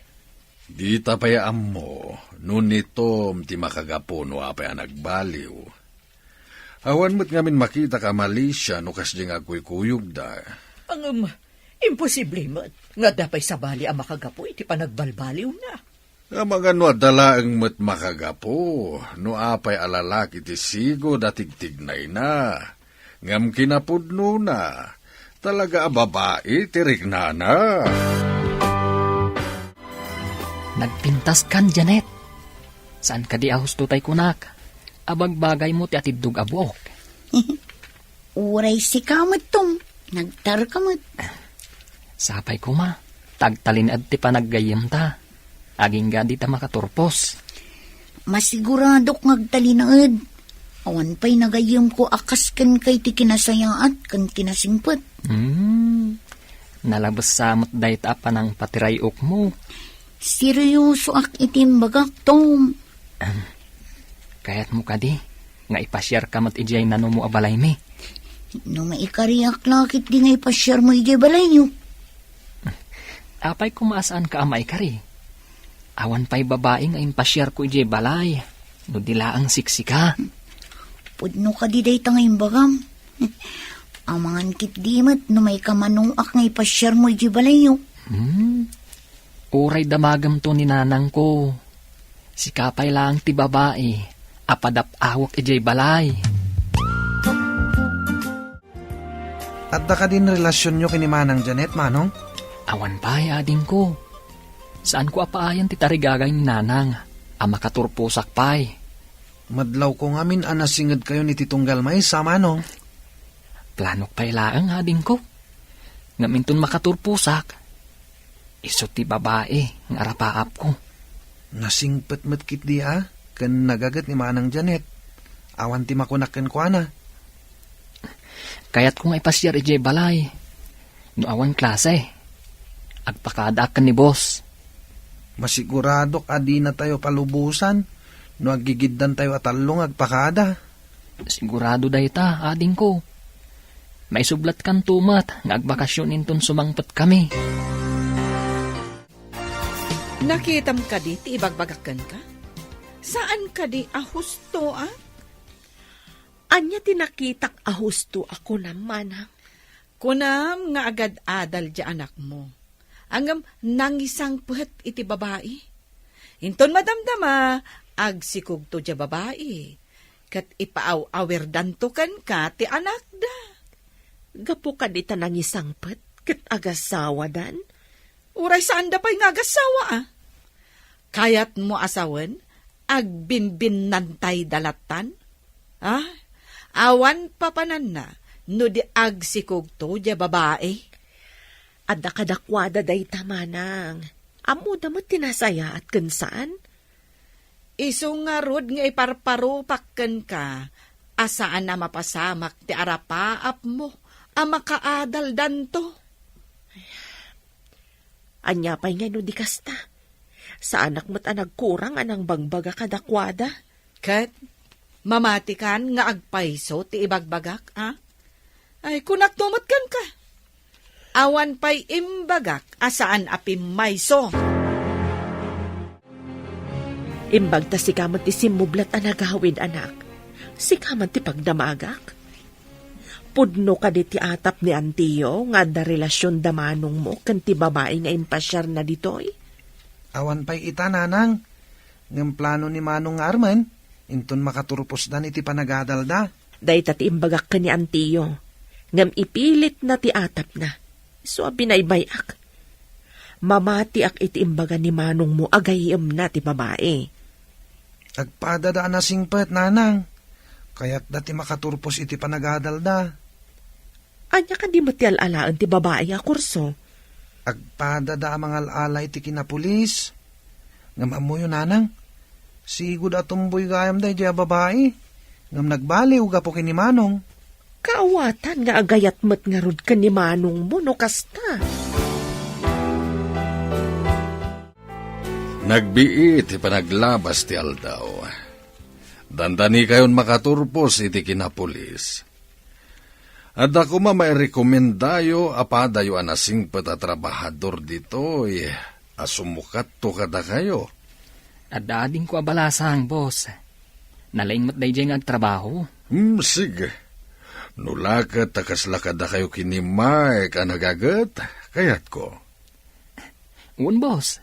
Dita pay ammo no ni Tom ti makagapu no apay a nagbaliw. Awan met ngamin makitak a malisia no kasdiay nga agkuykuyogda. Ngem, imposible met nga adda pay sabali a makagapu iti panagbalbaliwna. Amangan no adda laeng met makagapu no apay a lalaki ti sigud a tigtignayna. Ngem kinapudnona, talaga a babai ti riknana. Nagpintaskan, Janet. Saan kadi a husto tay kunak? Abagbagaymo ti atiddog a buok. Uray sika met, Tom. Nagtarka met. Sapay koma, ta agtalinaed ti panaggayyemta. Agingga dita makaturpos. Masiguradok nga agtalinaed. Awan pay nagayyemko a kas kenka iti kinasayaat ken kinasingpet. Hmm. Nalabes sa met dayta a panangpatiray-okmo. Seryosoak iti imbagak, Tom. Ahem. Kayatmo kadi nga ipasiarka met idiay nanumo a balaymi? No maikariak la ketdi nga ipasiarmo idiay balayyo. Apay koma a saanka a maikari? Awan pay babai nga impasiarko idiay balay no di laeng siksika. Pudno kadi dayta nga imbagam? Amangan ketdi met no maikamanuak nga ipasiarmo idiay balayyo. Hmm? Uray damagemto ni nanangko. Sika pay laeng ti babai a padap-awek idiay balay. Adda kadin relasionyo ken ni Manang Janet, Manong? Awan pay, adingko. Saanko a paayen ti tarigagay ni Nanang a makaturposak pay. Madlawko ngamin a nasingedkayon iti tunggal maysa, Manong. Planok pay laeng, adingko. Ngem inton makaturposak, isu ti babai nga arapaapko. Nasingpet met ketdi a ken nagaget ni Manang Janet. Awan ti makunak kenkuana. Kayatko nga ipasiar idiay balay. No awan klase, agpakadaak ken ni boss. Masiguradok a dinatayo palubosan no aggigiddantayo a tallo nga agpakada. Sigurado dayta, adingko. Maisublatkanto met nga agbakasyon inton sumangpetkami. Nakitam kadi ti ibagbagak kenka? Saan kadi a husto, a? Ania ti nakitak a husto a kunam, Manang? Kunam nga agad-adal diay anakmo. Ngem nangisangpet iti babai. Inton madamdama, agsikogto diay babai, ket ipaaw-awirdanto kenka ti anakda. Gapu kadi ta nangisangpet ket agasawadan? Uray saanda pay nga agasawa, a? Kayatmo a sawen, agbinbinnantayda lattan? A? Awan papananna no di agsikogto diay babai? Adda kadakuada dayta, Manang. Ammoda met ti nasayaat ken saan. Isu ngarud nga iparparupak kenka a saan a mapasamak ti arapaapmo a makaadaldanto. Ania pay ngay no di kasta? Saanak met a nagkurang a nangbagbaga kadakuada. Ket mamatikan nga agpayso ti ibagbagak, a? Ay, kunakto met kenka. Awan pay imbagak a saan a pimmayso. Imbag ta sika met ti simmublat a nagawid, anak. Sika man ti pagdamagak. Pudno kadi ti atap ni Antiyo nga adda relasion da manongmo ken ti babai nga impasiarna ditoy? Awan pay ita, Nanang. Ngem plano ni Manong nga armen, inton makaturposdan iti panagadalda. Dayta ti imbagak ken ni Antiyo, ngem ipilitna ti atapna. Isu a binaybay-ak. Mamatiak iti imbaga ni manongmo a gayyemna ti babai. Agpadada a nasingpet, Nanang. Kayatda ti makaturpos iti panagadalda. Ania kadi met ti al-alaen ti babai a kurso? Agpadada a mangal-ala iti kinapulis. Ngem ammoyo, Nanang, sigud a tumboy gayam daydiay a babai. Ngem nagbaliw gapu ken ni Manong. Kaawatan nga agayat met ngarud ken ni manongmo no kasta. Nagbiit ti panaglabas ti aldaw. Dandanikayon makaturpos iti kinapulis. Adda koma mairekomendayo a padayo a nasingpet a trabahador ditoy a sumukatto kadakayo. Adda adingko a balasang, boss. Nalaing met daydiay nga agtrabaho. Hmm, sige. No la ket ta kasla kadakayo ken ni Mike a nagaget, kayatko. Wen, boss.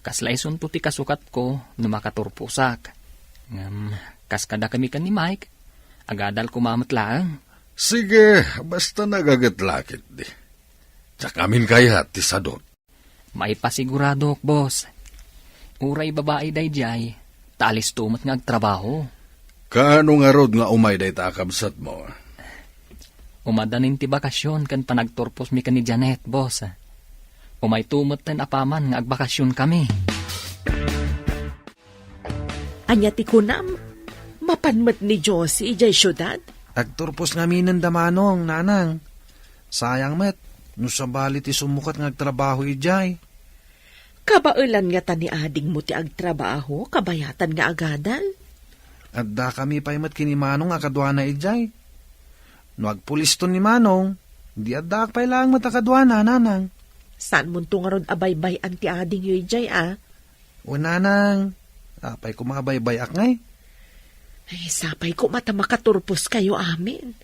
Kasla isunto ti kasukatko no makaturposak. Ngem, kas kadakami ken ni Mike, agadal koma met laeng. Sige, basta nagaget la ketdi. Diak amin kayat ti sadot. Maipasiguradok, boss. Uray babai daydiay, ta alisto met nga agtrabaho. Kaano ngarud nga umay dayta a kabsatmo? Umadanin ti bakasyon ken panagturposmi ken ni Janet, boss. Umayto metten apaman nga agbakasyonkami. Ania ti kunam? Mapan met ni Josie idiay siudad? Agturpos ngaminen da manong, Nanang. Sayang met, no sabali ti sumukat nga agtrabaho idiay. Kabaelan ngata ni adingmo ti agtrabaho, kabayatan nga agadal? Addakami pay met ken ni Manong a kaduana idiay. No agpuliston ni Manong, di addaak pay laeng met a kaduana, Nanang. Saanmonto ngarud a baybay-an ti adingyo idiay, a? Wen, Nanang, apay koma a baybay-ak ngay? Ay, sapay koma ta makaturposkayo amin.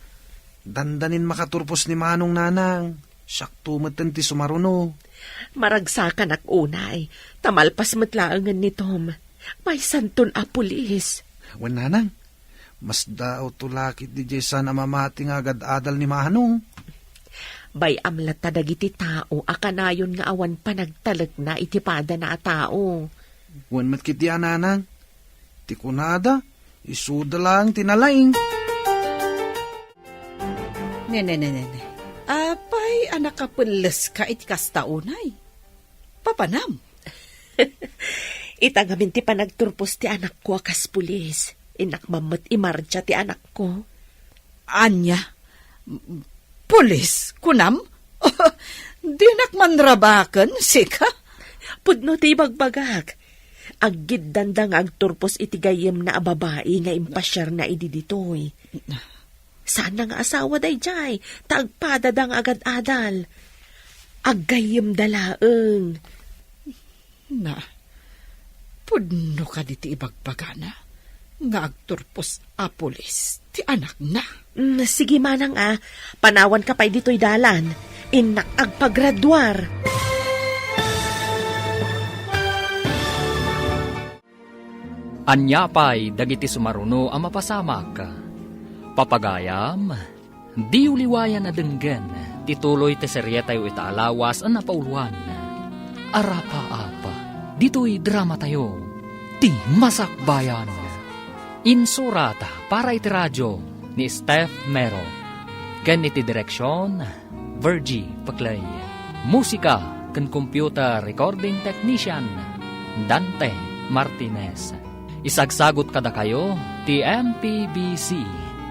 Dandanin makaturpos ni Manong, Nanang. Siakto metten ti sumaruno. Maragsakanak unay, ta malpas met laengen ni Tom. Maysanton a pulis. Wen, Nanang, masdaawto la ketdi diay saan a mamati nga agad-adal ni Manong. Bay-am latta dagiti tao a kanayon nga awan panagtalekna iti padana a tao. Wen met ketdi a, Nanang. Ti kunada, isuda laeng ti nalaing. Ne, ne, ne, ne, ne. Apay a nakapelleska iti kasta unay? Papanam? Ita ngamin ti panagturpos ti anakko a kas pulis. Innak man met imartsia ti anakko. Ania? Pulis, kunam? Dinak man rabaken, sika? Pudno ti ibagbagak. Aggiddanda nga agturpos iti gayyemna a babai nga impasiarna idi ditoy. Saanna nga asawa daydiay, ta agpadada nga agad-adal. Aggayyemda laeng. Na, pudno kadi ti ibagbagana nga agturpos a pulis ti anakna? Mm, sige manang a, panawanka pay ditoy dalan. Innak agpagraduar. Ania pay dagiti sumaruno a mapasamak? Papagayam, diyo liwayan a denggen ti tuloy ti serietayo ita a lawas a napauluan, Arapaap, ditoy dramatayo, Ti Masakbayan. Insurat para iti radio ni Steph Mero, ken iti direksion, Virgie Peclay. Musika ken computer recording technician, Dante Martinez. Isagsagut kadakayo ti M P B C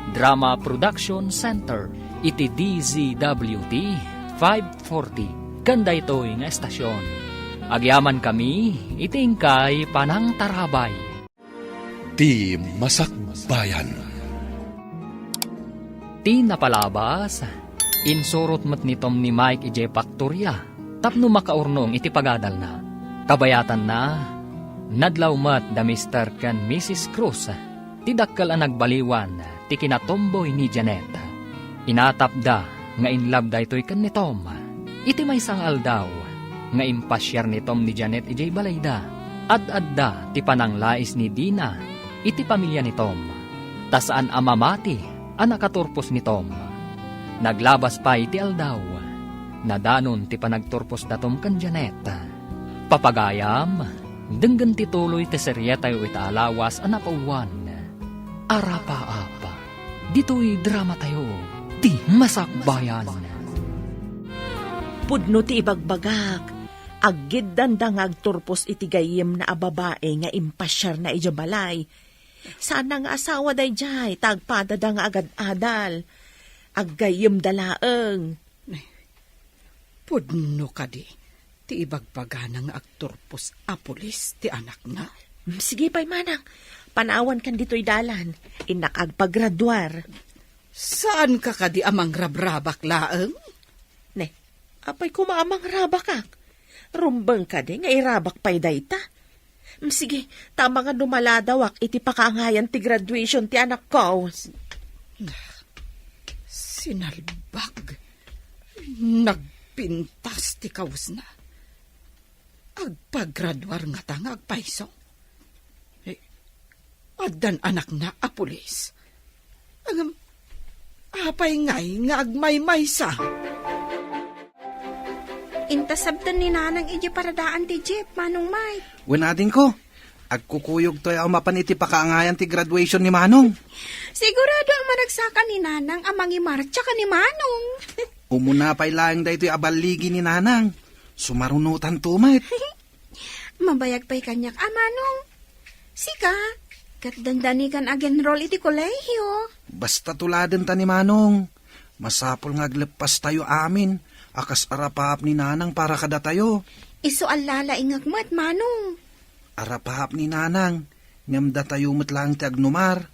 Drama Production Center iti D Z W T five forty ken daytoy nga estasion. Agyamankami iti inkay panangtarabay. Ti Masakbayan. Ti napalabas, insurot met ni Tom ni Mike idiay paktoria tapno makaurnong iti pagadalna. Kabayatanna, nadlaw met da Mister ken Missus Cruz, ti dakkel a nagbaliwan ti kinatumboy ni Janet. Inatapda nga in love daytoy ken ni Tom. Iti maysa nga aldaw nga impasiar ni Tom ni Janet idiay balayda, ad-adda ti pananglais ni Dina iti pamilya ni Tom, ta saan a mamati a nakaturpos ni Tom. Naglabas pay ti aldaw, nadanon ti panagturpos da Tom ken Janet. Papagayam, denggen ti tuloy ti serietayo ita a lawas a napauluan, Arapaap, ditoy dramatayo, Ti Masakbayan. Pudno ti ibagbagak, aggiddanda nga agturpos iti gayyemna a babai nga impasiarna idiay balay. Saanna nga asawa daydiay, ta agpadada nga agad-adal. Aggayyemda laeng. Pudno kadi ti ibagbagana nga agturpos a pulis ti anakna? Mm, sige pay manang, panawankan ditoy dalan. Innak agpagraduar. Saanka kadi a mangrabrabak laeng? Ne, apay koma a mangrabakak? Rumbeng kadi nga irabak pay dayta? Mm, sige, ta amangan no maladawak iti pakaangayan ti graduation ti anakko. Sinalbag. Nagpintas ti kawesna. Agpagraduar ngata nga agpayso? Eh, addan anakna a pulis. Ngem, apay ngay nga agmaymaysa? Inta sabten ni Nanang idiay paradaan ti jeep, Manong Mike. Wen, adingko, agkukuyogtoy a umapan iti pakaangayan ti graduation ni Manong. Sigurado a maragsakan ni Nanang a mangimartsa ken ni Manong. Umuna pay laeng daytoy a balligi ni Nanang. Sumarunotanto met. Mabayag pay kaniak a, Manong. Sika, ket dandani kan ag-enroll iti kolehio. Basta tuladenta ni Manong. Masapul nga agleppastayo amin a kas arapaap ni Nanang para kadatayo. Isu a lalaingek met, Manong. Arapaap ni Nanang, ngem datayo met laeng ti agnumar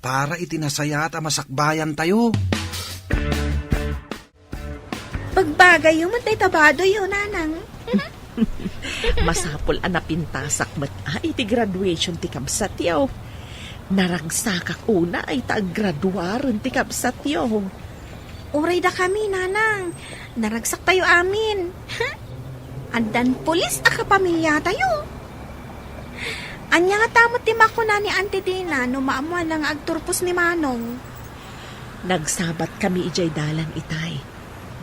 para iti nasayaat a masakbayantayo. Pagbagayyo met dayta badoyyo, Nanang. Masapul a napintasak met a iti graduation ti kabsatyo. Naragsakak unay ta aggraduaren ti kabsatyo. Uray dakami, Nanang. Naragsaktayo amin. Addan pulis a kapamiliatayo. Ania ngata met ti makuna ni Auntie Dina no maammoanna nga agturpos ni Manong? Nagsabatkami idiay dalan itay.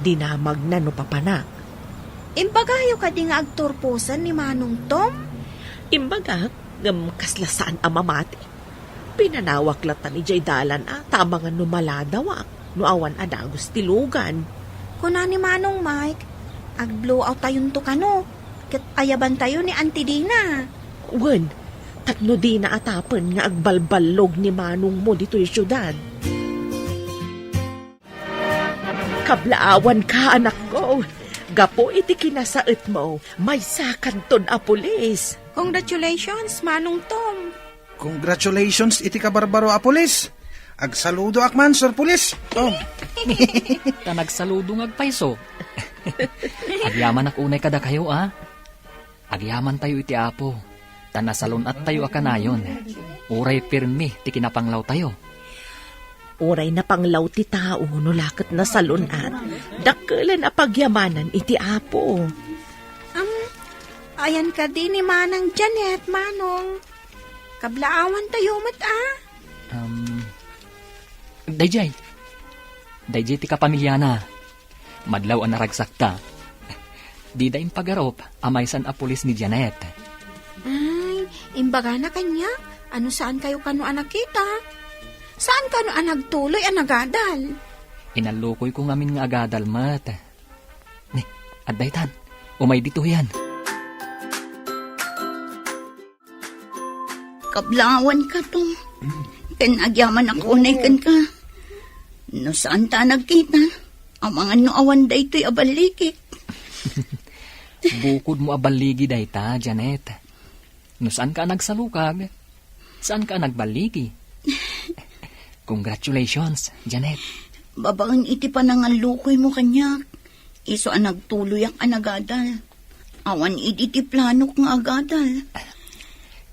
Dinamagna no papanak. Imbagayo kadi nga agturposen ni Manong Tom? Imbagak, ngem kasla saan a mamati. Pinanawak latta idiay dalan a, ta amangan no maladawak, no awan a dagus ti lugan. Kuna ni Manong Mike, ag-blowout tayonto kano, ket ayabantayo ni Auntie Dina. Wen, tapno dina atapen nga agbalballog ni manongmo ditoy siudad. Kablaawanka, anakko. Gapu iti kinasaetmo, maysakanton a pulis. Congratulations, Manong Tom. Congratulations iti kabarbaro a pulis. Agsaludoak man, Sir Pulis. Oh. Ta nagsaludo nga agpayso. Agyamanak unay kadakayo, a. Agyamantayo iti Apo, ta nasalun-attayo a kanayon. Uray pirmi ti kinapanglawtayo. Uray napanglaw ti tao no la ket nasalun-at, dakkelen a pagyamanan iti Apo. Am, ayan kadi ni Manang Janet, Manong. Kablaawantayo met, a? Um, dayjay. Dayjay ti kapamiliana. Madlaw a naragsakta. Dida impagarup a maysan a pulis ni Janet. Ay, imbagana kaniak a no saankayo kano a nakita. Saan kano a nagtuloy a nagadal? Inallukoyko ngamin nga agadal met. Ni, adda itan. Umay ditoyan. Kablaawanka, Tom. Ken agyamanak unay kenka. No saanta a nagkita, amangan no awan daytoy a balligik. Bukodmo a balligi dayta, Janet. No saanka a nagsalukag, saanka a nagballigi. Congratulations, Janet. Babaen iti panangallukoymo kaniak, isu a nagtuloyak a nagadal. Awan idi ti planok nga agadal.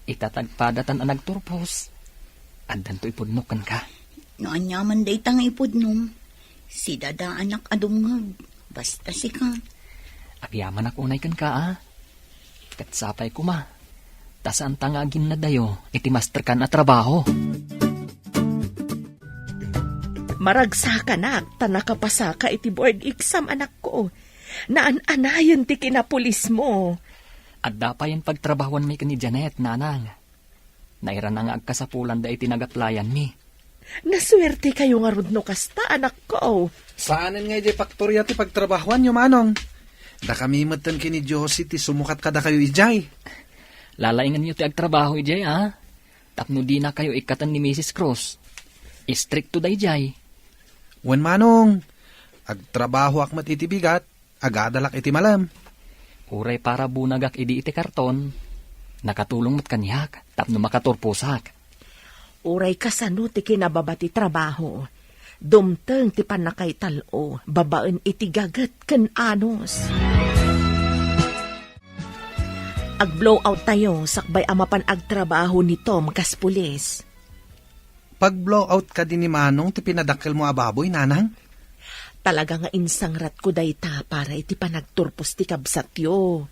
Ita ta agpadatan a nagturpos, addanto ipudnok kenka. No aniaman dayta nga ipudnom, sidadaanak a dumngeg, basta sika. Agyamanak unay kenka, a. Ket sapay koma, ta saanta nga aginnadayo iti masterkan a trabaho. Maragsakanak ta nakapasaka iti board exam, anakko. Naan-anayen ti kinapulismo. Adda payen pagtrabahuanmi ken ni Janet, nanang. Nairana nga agkasapulanda iti nag-applyanmi. Nasuertekayo ngarud no kasta, anakko. Saanen nga idiay faktoria ti pagtrabahuanyo, manong. Dakami metten ken ni Josie ti sumukat kadakayo idiay. Lalaingenyo ti agtrabaho idiay, a? Tapno dinakayo ikkaten ni Misis Cruz. Istrikto daydiay. Wen, manong. Agtrabahoak met iti bigat. Agadalak iti malem. Uray para bunagak idi iti karton, nakatulong met kaniak tapno makaturposak. Uray kasano ti kinababa ti trabaho, dumteng ti pannakaital-o babaen iti gaget ken anus. Ag-blowout tayo sakbay a mapan agtrabaho ni Tom kas pulis. Pag-blowout kadi ni Manong ti pinadakkelmo a baboy, nanang? Talaga nga insangratko dayta para iti panagturpos ti kabsatyo.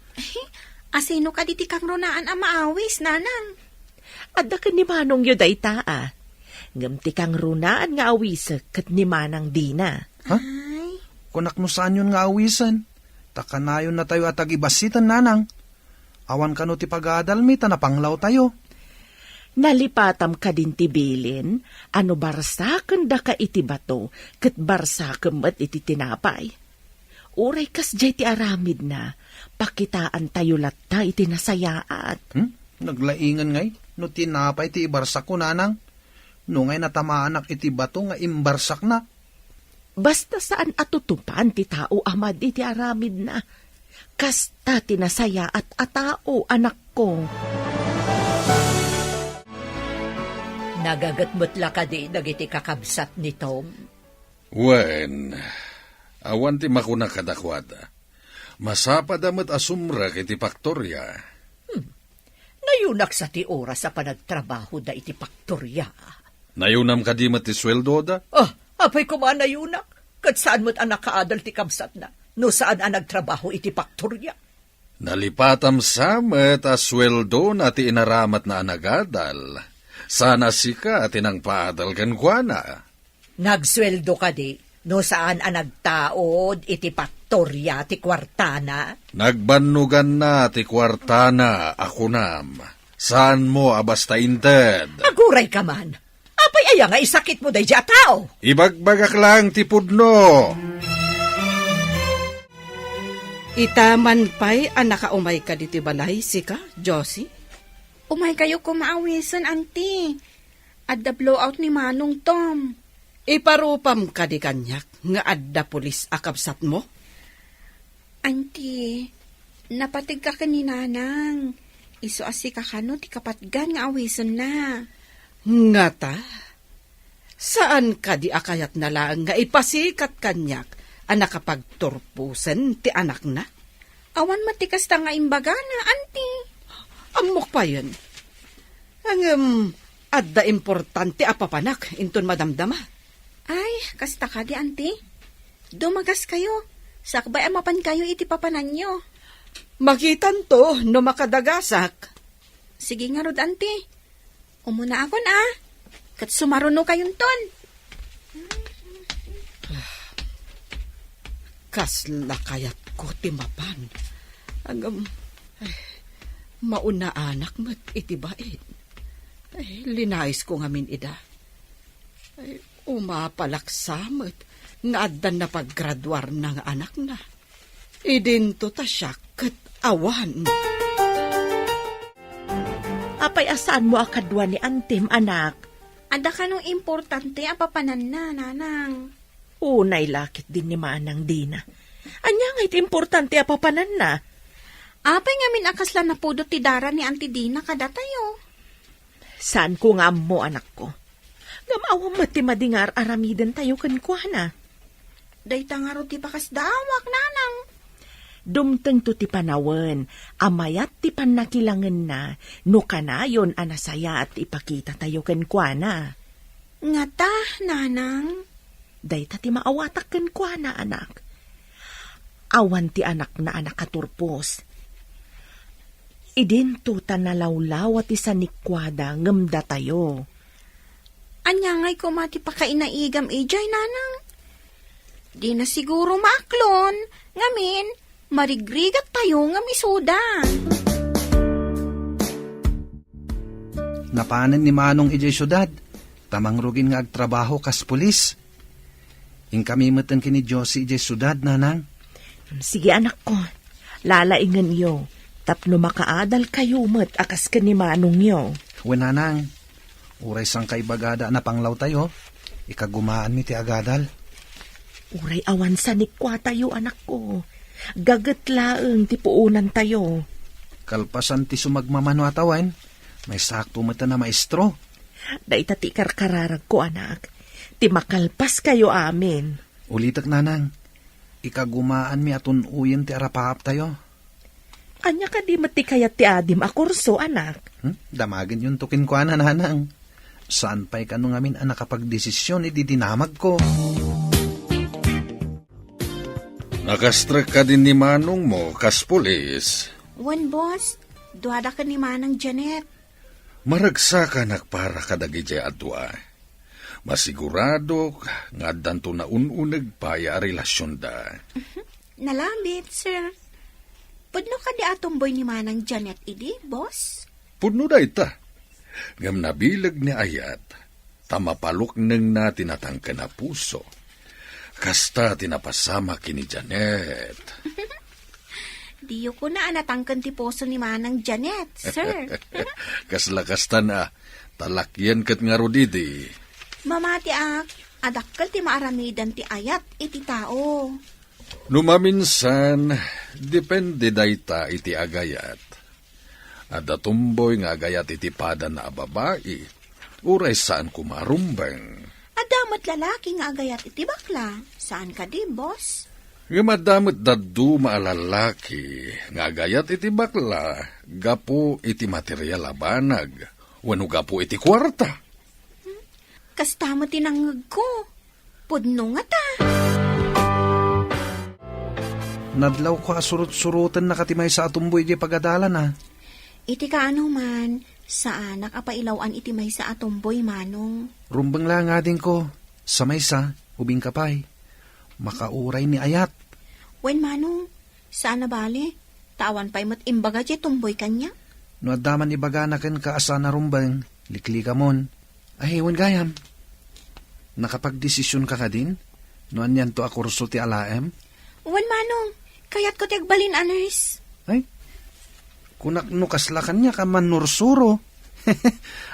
Asino kadi ti kangrunaan a maawis, nanang? Adda ken ni Manongyo dayta, a. Ngem ti kangrunaan nga awisek ket ni Manang Dina. Ha? Ay. Kunak no saanyon nga awisen. Ta kanayonnatayo a tagibassiten, nanang. Awan kano ti pagadalmi ta napanglawtayo. Nalipatam kadin ti bilin a no barsakendaka iti bato ket barsakem met iti tinapay. Uray kasdiay ti aramidna, pakitaantayo latta iti nasayaat. Hmm? Naglaingen ngay no tinapay ti ibarsakko, nanang. No ngay natamaanak iti bato nga imbarsakna. Basta saan a tutupan ti tao a madi ti aramidna. Kasta ti nasayaat a tao, anakko. Nagaget met la kadi dagiti kakabsat ni Tom? Wen, awan ti makuna kadakuada. Masapada met a sumrek iti paktoria. Hmm. Nayunak sa ti oras a panagtrabahoda iti paktoria. Nayunam kadi met ti sueldoda? Ah, apay koma nayunak? ket saan met a nakaadal ti kabsatna no saan a nagtrabaho iti paktoria. Nalipatam sa met a sueldona ti inaramatna a nagadal. Saan a sika ti nangpaadal kenkuana. Nagsueldo kadi no saan a nagtaud iti paktoria ti kuartana? Nagbannoganna ti kuartana a kunam. Saanmo a basta inted. Aguray ka man. Apay aya nga isakitmo daydi a tao? Ibagbagak laeng ti pudno. Ita man pay a nakaumayka ditoy balay, sika, Josie? Umaykayo koma awisen, Auntie. Adda blowout ni Manong Tom. Iparupam kadi kaniak nga adda pulis a kabsatmo? Auntie, napategka ken ni Nanang. Isu a sika kano ti kapatgan nga awisenna. Ngata? Saan kadi a kayatna laeng nga ipasikat kaniak a nakapagturposen ti anakna? Awan met ti kasta nga imbagana, Auntie. Ammok payen. Ngem, adda importante a papanak inton madamdama. Ay, kasta kadi, Auntie? Dumagaskayo. Sakbay a mapankayo iti papananyo. Makitanto no makadagasak. Sige ngarud, Auntie. Umunaakon, a. Ket sumarunokayonton. Kasla kayatko ti mapan. Ngem, ay, maunaanak met iti bain. Ay, linayisko ngamin ida. Ay, umapalak sa met nga addan napaggraduarna nga anakna. Idinto ta siak ket awan. Apay a saanmo a kadua ni Auntiem, anak? Adda kano importante a papananna, Nanang? Unay la ketdin ni Manang Dina. Ania ngay ti importante a papananna? Apay ngamin a kasla napudot ti dara ni Auntie Dina kadatayo? Saanko nga ammo, anakko. Ngem awan met ti madi nga ar-aramidentayo kenkuana. Dayta ngarud ti pakasdaawak, Nanang. Dumtengto ti panawen a mayat ti pannakilangenna no kanayon a nasayaat ti ipakitatayo kenkuana. Ngata, Nanang? Dayta ti maawatak kenkuana, anak. Awan ti anakna a nakaturpos. Idinto ta nalawlawa ti sanikuada ngem datayo. Ania ngay koma ti pakainaigam idiay, Nanang? Dina siguro maaklon, ngamin, marigrigattayo ngem isuda. Napanen ni Manong idiay siudad, ta mangrugin nga agtrabaho kas pulis. Inkami metten ken ni Josie idiay siudad, Nanang. Sige, anakko. Lalaingenyo, tapno makaadalkayo met a kas ken ni manongyo. Wen, Nanang. Uray sangkaibagada a napanglawtayo, ikagumaanmi ti agadal. Uray awan sanikuatayo, anakko. Gaget laeng ti puonantayo. Kalpasan ti sumagmamano a tawen, maysakto metten a maestro. Dayta ti ikarkararagko, anak. Ti makalpaskayo amin. Ulitek, Nanang. Ikagumaanmi a tun-oyen ti arapaaptayo. Ania kadi met ti kayat ti adim a kurso, anak? Hmm? Damagenyonto kenkuana, Nanang. Saan pay kano ngamin a nakapagdesisyon idi dinamagko. Nakastrek kadi ni manongmo kas pulis? Wen, boss. Duada ken ni Manang Janet. Maragsakanak para kadagidiay a dua. Masiguradok nga addanto naun-uneg pay a relasionda. Nalabit, sir. Pudno kadi a tumboy ni Manang Janet idi, boss? Pudno dayta. Ngem nabileg ni Ayat, ta mapaluknengna ti natangken a puso. Kasta ti napasamak ken ni Janet. Diyo kuna a natangken ti puso ni Manang Janet, sir. Kasla kasta a, ta lakyen ket ngarud idi. Mamatiak a dakkel ti maaramidan ti Ayat iti tao. No maminsan, depende dayta iti agayat. Adda tumboy nga agayat iti padana a babai, uray saan koma a rumbeng. Adda met lalaki nga agayat iti bakla, saan kadi, boss? Ngem adda met dadduma a lalaki nga agayat iti bakla gapu iti material a banag wenno gapu iti kuarta. Kasta met ti nangngegko. Pudno ngata. Nadlawko a surot-surotenna ka ti maysa a tumboy idiay pagadalana. Iti kaano man, saanak a pailaw-an iti maysa a tumboy, Manong. Rumbeng la ngadinko, sa maysa, ubingka pay. Makauray ni ayat. Wen, Manong, saan a bale. Ta awan pay met imbaga diay tumboy kaniak. No adda man ibagana kenka a saan a rumbeng, liklikamon. Ay, wen gayam. Nakapagdesisionka kadin? No anianto a kurso ti alaem? Wen, Manong. Kayatko ti agbalin a nurse. Ay, kunak no kasla kaniak a mannursuro.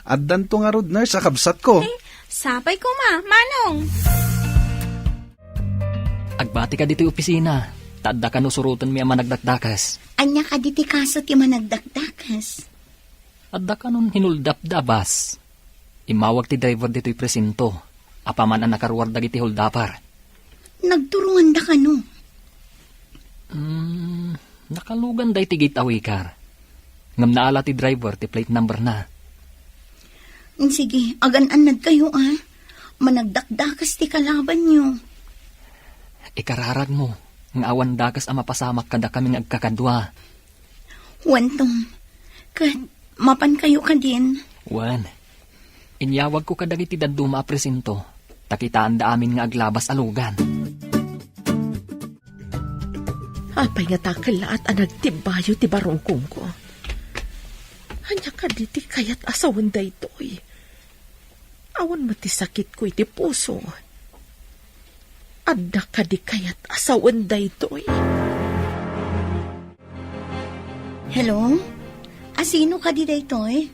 Addanto ngarud nurse a kabsatko. Eh, sapay koma, Manong. Agbati ka ditoy opisina, ta adda kano surotenmi a managdakdakes. Ania kadi ti kaso ti managdakdakes? Adda kanon hinuldapda a bus. Immawag ti driver ditoy presinto, apaman a nakaruar dagiti holdapper. Nagturonganda kano? Hmm, nakalugan daytoy gate a wicker. Ngem naala ti driver ti plate number na. Sige, agan-annad kayo, a. Managdakdakes ti kalabanyo. Ikararagmo nga awan dakes a mapasamak kadakami nga agkakadua. Wen, Tom, ket mapan kayo kadin? Wen, inyawagko kadagiti dadduma a presinto, ta kitaanda amin nga aglabas a lugan. Apay nga ta kellaat a nagtimbayo ti barukongko? Ania kadi ti kayat a sawen daytoy? Awan met ti sakitko iti puso. Adda kadi kayat a sawen daytoy? Hello? Asino kadi daytoy?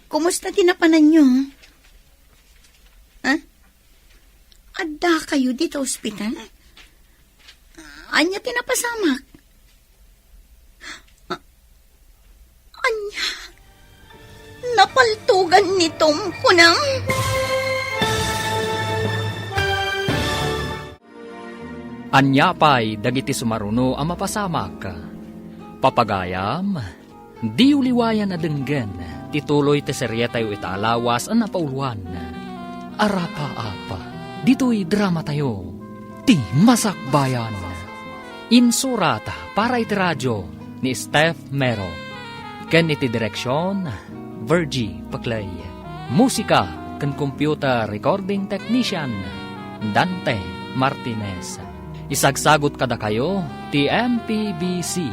Kumusta ti napananyo? Ha? Adda kayo dita ospital? Ania ti napasamak? A-, ania? Napaltogan ni Tom, kunam? Ania pay dagiti sumaruno a mapasamak? Papagayam, diyo liwayan a denggen ti tuloy ti serietayo ita a lawas a napauluan, Arapaap, ditoy dramatayo, Ti Masakbayan. Insurat para iti radio ni Steph Mero, ken iti direksion, Virgie Paclay. Musika ken computer recording technician, Dante Martinez. Isagsagut kadakayo ti M P B C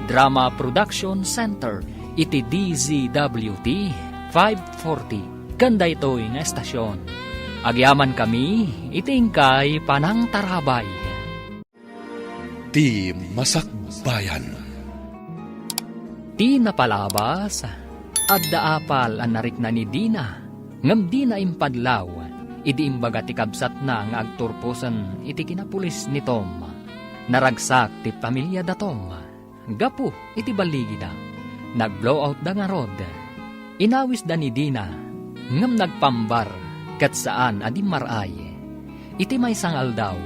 Drama Production Center iti D Z W T five forty ken daytoy nga estasion. Agyamankami iti inkay panangtarabay. Ti Masakbayan. Ti napalabas, adda apal a narikna ni Dina, ngem dina impadlaw idi imbaga ti kabsatna nga agturposen iti kinapulis ni Tom. Naragsak ti pamiliada Tom gapu iti balligida. Nag-blowoutda ngarud. Inawisda ni Dina, ngem nagpambar ket saan a dimmar-ay. Iti maysa nga aldaw,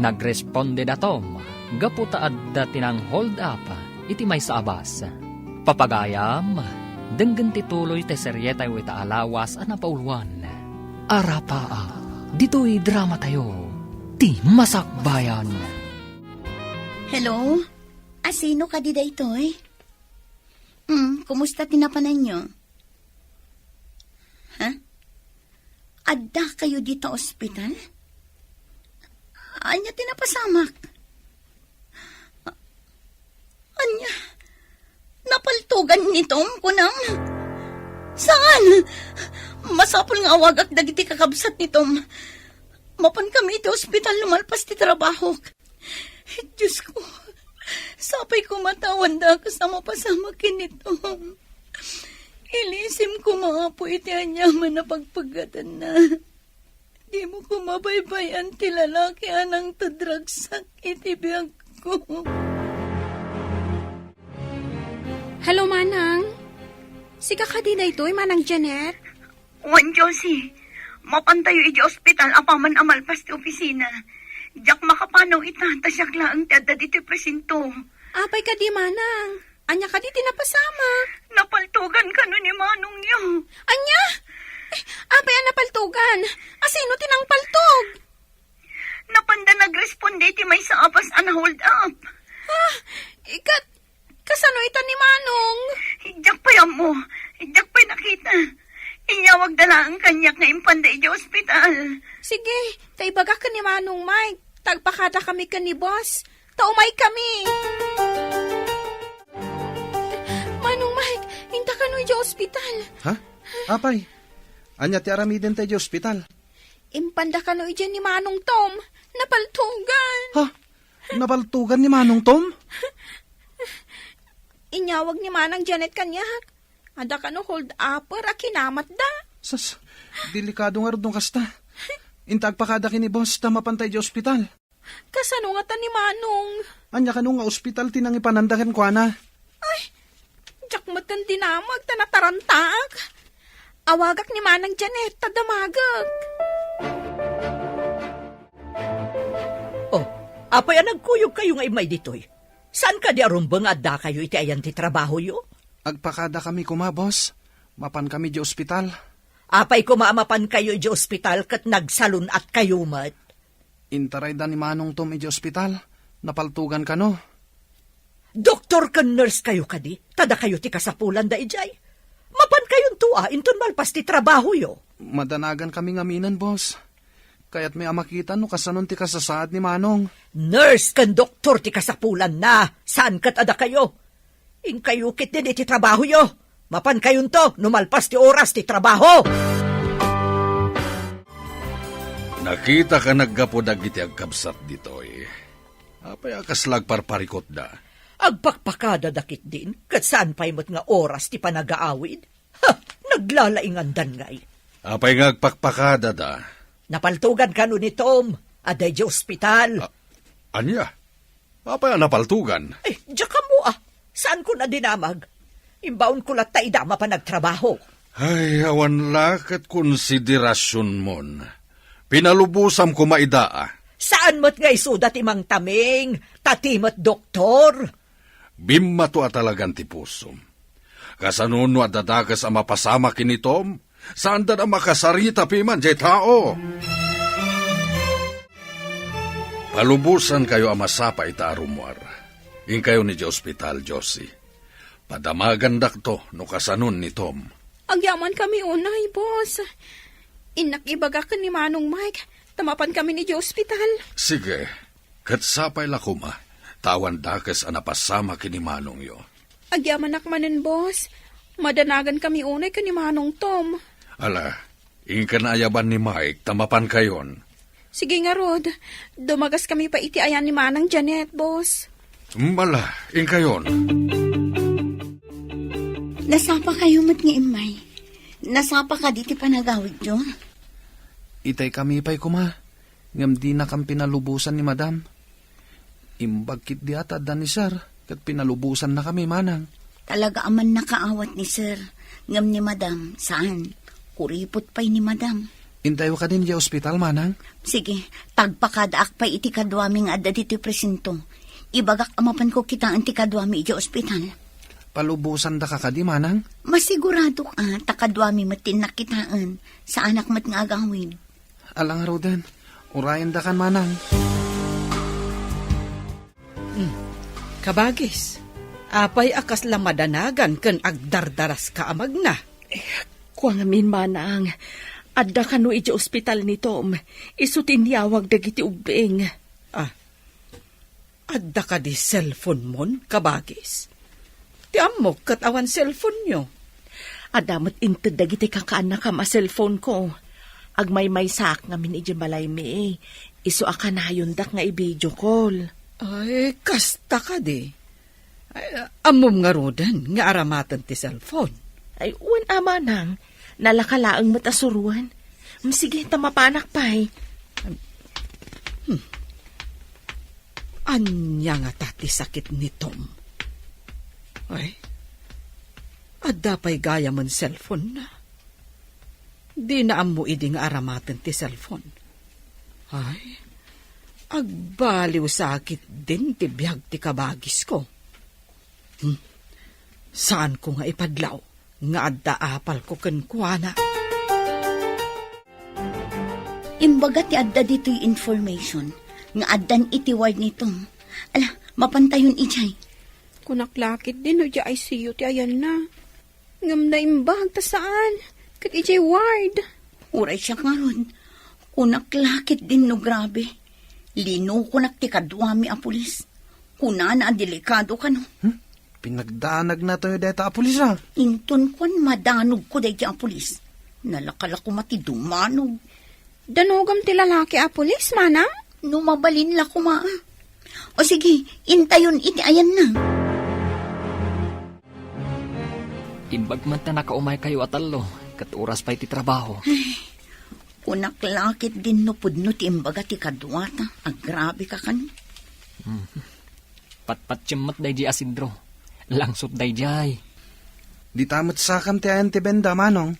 nagresponde da Tom gapu ta adda ti nang-hold up iti maysa a bus. Papagayam, denggen ti tuloy ti serietayo ita a lawas a napauluan. Arapaap, ditoy dramatayo, Ti Masakbayan. Hello? Asino kadi daytoy? Hmm, kumusta ti napananyo? Ha? Adda kayo dita ospital? Ania ti napasamak? A-, ania? Napaltogan ni Tom, kunam? Saan? Masapul nga awagak dagiti kakabsat ni Tom. Mapan kami iti ospital no malpas ti trabahok. Diosko, sapay koma ta awan dakes a mapasamak ken ni Tom. Ilisim koma, Apo, iti aniaman a pagpeggetanna. Dimo koma baybay-an ti lalaki a nangtedragsak iti biagko. Hello, Manang. Sika kadi daytoy, Manang Janet? Wen, Josie, mapantayo idiay ospital apaman a malpas ti opisina. Diak makapanaw ita, ta siak laeng ti adda ditoy presinto. Apay kadi, Manang? Ania kadi ti napasamak? Napaltogan kano ni manongyo. Ania? Eh, apay a napaltogan? Asino ti nangpaltog? Napanda nagresponde iti maysa a bus a na-hold up. Oh, diak pay nakita. Inyawagda laeng kaniak nga impanda idiay ospital. Sige, ta ibagak ken ni Manong Mike, ta agpakadakami ken ni Boss, ta umaykami. Manong Mike, inta kano idiay ospital? Ha? Apay, ania ti aramidenta idiay ospital? Impanda kano idiay ni Manong Tom. Napaltugan. Ha? Napaltugan ni Manong Tom? Inyawag ni Manang Janet kaniak. Adda kano hold-upper a kinamatda. Sus, delikado ngarud no kasta. Inta agpakada ken ni Boss ta mapanta idiay ospital. Kasano ngata ni Manong? Ania kano nga ospital ti nangipananda kenkuana? Ay, diak met ken dinamag ta natarantaak. Awagak ni Manang Janet ta damagek. Oh, apay a nagkuyogkayo nga immay ditoy? Saan kadi a rumbeng nga addakayo iti ayan ti trabahoyo? Agpakadakami koma, boss. Mapankami idiay ospital. Apay koma a mapankayo idiay ospital ket nagsalun-atkayo met? Intarayda ni Manong Tom idiay ospital. Napaltugan kano. Doktor ken nurse kayo kadi? Ta dakayo ti kasapulanda idiay. Mapankayonto a inton malpas ti trabahoyo. Madanagankami ngaminen, boss. Kayatmi a makita no kasanon ti kasasaad ni Manong. Nurse ken doktor ti kasapulanna, saan ket a dakayo. Inkayo ketdin iti trabahoyo. Mapankayonto no malpas ti oras ti trabaho. Nakita ka naggapu dagiti agkabsat ditoy. Apay a kasla agparparikutda? Agpakpakadada ketdin, ket saan pay met nga oras ti panagaawid? Ha! Naglalaingandan ngay. Apay nga agpakpakadada? Napaltugan kano ni Tom, adda idiay ospital. A-, ania? Apay a napaltugan? Eh, diak ammo a. Saanko a dinamag? Imbaonko latta ida mapan agtrabaho. Ay, awan la ket konsiderasionmon. Pinalubosam koma ida a. Saan met nga isuda ti mangtaming, ta ti met doktor? Bimmato a talagan ti pusom. Kasano no adda dakes a mapasamak ken ni Tom? Saanda a makasarita piman diay tao. Palubosankayo a masapa ita a rummuar. Inkayon idiay ospital, Josie. Padamagandakto no kasanon ni Tom. Agyamankami unay, boss. Innak ibaga ken ni Manong Mike, ta mapankami idiay ospital. Sige, ket sapay la koma, ta awan dakes a napasamak ken ni manongyo. Agyamanak manen, boss. Madanagankami unay ken ni Manong Tom. Ala, inka naayaban ni Mike ta mapankayon. Sige ngarud, dumagaskami pay iti ayan ni Manang Janet, boss. Ala, inkayon. Nasapakayo met nga immay. Nasapa kadi ti panagawidyo? Itaykami pay koma, ngem dinakam pinalubosan ni Madam. Imbag ketdi a ta adda ni Sir, ket pinalubosannakami, Manang. Talaga a mannakaawat ni Sir, ngem ni Madam, saan. Kuripot pay ni Madam. Intayo kadin idiay ospital, Manang? Sige, ta agpakadaak pay iti kaduami nga adda ditoy presinto. Ibagak a mapanko kitaen ti kaduami idiay ospital. Palubosandaka kadi, Manang? Masiguradok a ta kaduami met ti innak kitaen. Saanak met nga agawid. Ala ngaruden, urayendakan, Manang. Hmm. Kabagis, apay a kasla madanagan ken agdardaraska a magna? Eh, kua ngamin, Manang, adda kano idiay ospital ni Tom. Isu ti inyawag dagiti ubbing. Ah, adda kadi cellphone-mon, kabagis? Ti ammok ket awan cellphone-yo. Adda met inted dagiti kakaannakam a cellphone-ko. Agmaymaysaak ngamin idiay balaymi. Isu a kanayondak nga i-video call. Ay, kasta kadi. Ay, ammom ngaruden nga aramaten ti cellphone? Ay, wen a, Manang. Nalaka laeng met a suroen. Mm, sige, ta mapanak pay. Hmm. Ania ngata ti sakit ni Tom? Ay, adda pay gayamen cellphone-na. Dina ammo idi nga aramaten ti cellphone. Ay, agbaliw sa ketdin ti biag ti kabagisko. Hmm. Saanko nga ipadlaw nga adda apalko kenkuana. Imbaga ti adda ditoy information nga addan iti ward ni Tom. Ala, mapantayon idiay. Kunak la ketdin no idiay I C U ti ayanna. Ngem naimbag ta saan, ket idiay ward. Uray siak ngarud, kunak la ketdin no grabe. Linukonak ti kaduami a pulis. Kunana a delikado kano. Hmm? Pinagdanagna tayo deta a pulis, a. Inton kuan madanogko daydi a pulis. Nalaka la koma ti dumanog. Danogam ti lalaki a pulis, manang? No mabalin la koma, a. O sige, intayon iti ayanna. Imbag man ta nakaumaykayo a tallo, ket oras pay ti trabaho. Ay, kunak la ketdin no pudno ti imbaga ti kaduata, agrabe ka kan. Hmm. Patpatiem met daydi a sidro. Langsot daydiay. Dita met sakam ti ayan ti benda, manong.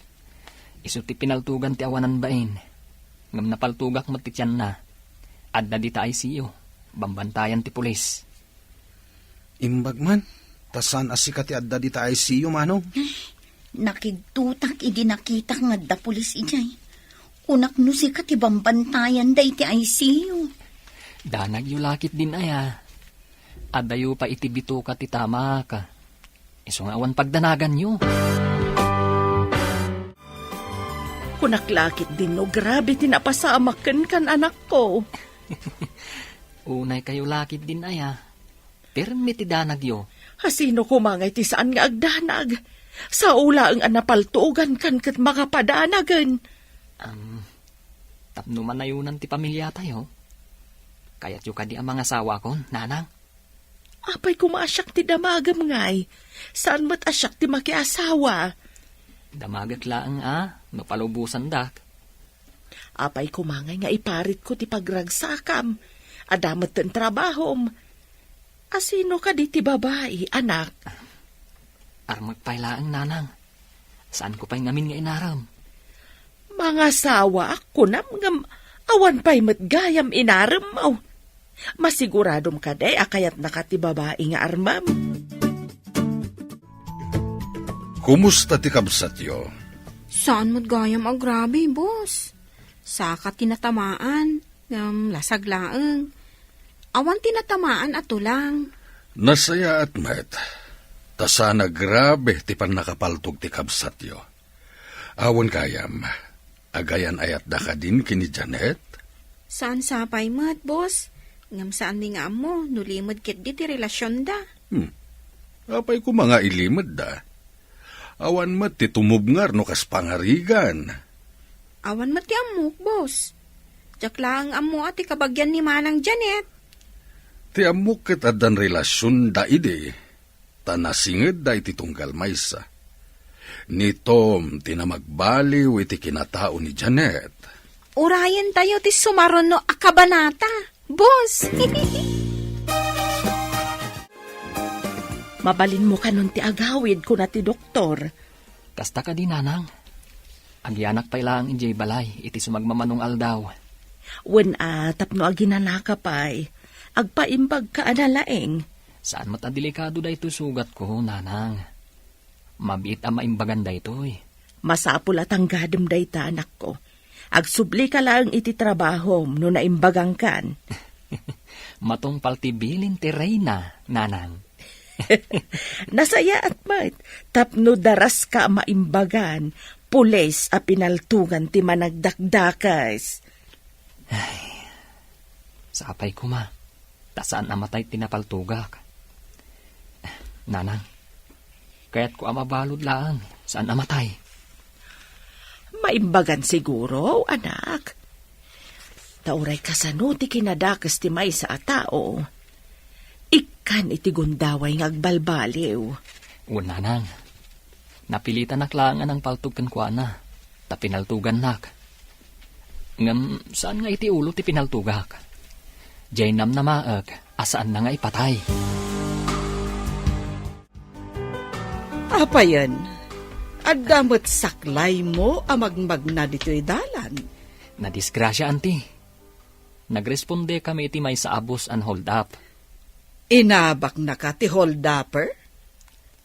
Isu ti pinaltugan ti awanan bain. Ngem napaltugak met ti tianna. Adda dita I C U. Bambantayan ti pulis. Imbag man, ta saan a sika ti adda dita I C U, manong? Nakigtotak idi nakitak nga adda pulis idiay. Kunak no sika ti bambantayan daydi I C U. Danagyo la ketdin aya. Addayo pay iti bitoka ti tamak. Isu nga awan pagdanaganyo. Kunak la ketdin no grabe ti napasamak kenka, anakko. Unaykayo la ketdin aya. Pirmi ti danagyo. Asino koma ngay ti saan nga agdanag? Sao laeng a napaltugankan ket makapadanagen. Am, tapno manayonan ti pamiliatayo. Kayatyo kadi a mangasawakon, nanang? Apay koma a siak ti damagem ngay? Saan met a siak ti makiasawa? Damagek laeng a, no palubosandak. Apay koma ngay nga iparitko ti pagragsakam? Adda metten trabahom. Asino kadi ti babai, anak? Armek pay laeng, nanang. Saanko pay ngamin nga inarem. Mangasawaak, kunam, ngem awan pay met gayam inaremmo. Masiguradom kadi a kayatnaka ti babai nga armem? Kumusta ti kabsatyo? Saan met gayam agrabe, boss. Saka ti natamaan, ngem lasag laeng. Awan ti natamaan a tulang. Nasayaat met, ta saan a grabe ti pannakapaltog ti kabsatyo. Awan gayam, agayan-ayatda kadin ken ni Janet? Saan sapay met, boss. Ngem saanmi nga ammo no limed ketdi ti relasionda. Hmm. Apay koma nga ilimedda? Awan met ti tumubngar no kas pangarigan. Awan met ti ammok, boss. Diak laeng ammo a ti kabagian ni Manang Janet. Ti ammok ket addan relasionda idi, ta nasingedda iti tunggal maysa. Ni Tom ti namagbaliw iti kinatao ni Janet. Urayentayo ti sumaruno a kabanata, boss. Mabalinmo kanon ti agawid, kuna ti doktor. Kasta kadi, nanang? Agyanak pay laeng idiay balay iti sumagmamanong aldaw. Wen a, tapno aginanaka pay, agpaimbagka a nalaing. Saan met a delikado daytoy sugatko, nanang. Mabiit a maimbagan daytoy. Masapul a tanggadem dayta, anakko. Agsublika laeng iti trabahom no naimbagangkan. Matungpal ti bilin ti reyna, nanang. Nasayaat met, tapno daraska a maimbagan, pulis a pinaltugan ti managdakdakes. Ay, sapay koma, ta saan a matay ti napaltugak. Nanang, kayatko a mabalud laeng, saan a matay. Maimbagan siguro, anak. Ta uray kasano ti kinadakes ti maysa a tao, ikkan iti gundaway nga agbalbaliw. Wen, nanang, napilitanak laeng a nangpaltog kenkuana, ta pinaltugannak. Ngem saan nga iti ulo ti pinaltugak. Diay namnamaek a saanna nga ipatay. Apayen, adda met saklaymo a magmagna ditoy dalan. Nadisgrasia, anti. Nagrespondekami iti maysa a bus a na-hold up. Inabaknaka ti hold upper?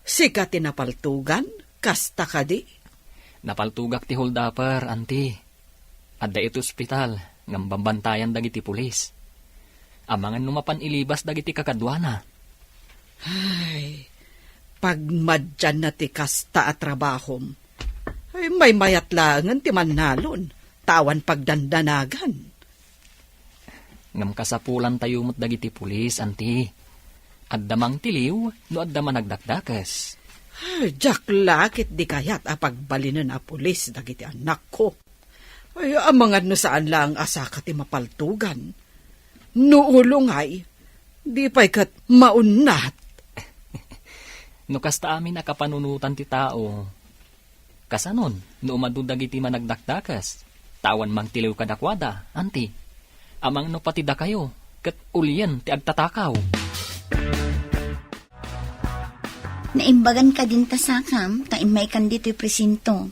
Sika ti napaltugan, kasta kadi? Napaltugak ti hold upper, anti. Adda iti ospital, ngem bambantayan dagiti pulis. Amangan no mapan ilibas dagiti kakaduana. Ay, Pagmadianna ti kasta a trabahom. Ay, maymayat laengen ti mannalon, ta awan pagdandanagan. Ngem kasapulantayo met dagiti pulis, anti. Adda mangtiliw no adda managdakdakes. Ay, diak la ket di kayat a pagbalinen a pulis dagiti anakko. Ay, amangan no saan laeng a saka ti mapaltugan. No ulongay, di pay ket maunnat. No kasta amin a kapanunotan ti tao, kasanon no umadu dagiti managdakdakes, ta awan mangtiliw kadakuada, anti? Amangan no pati dakayo, ket ulien ti agtatakaw. Naimbagan kadin ta sakam, ta immaykan ditoy presinto.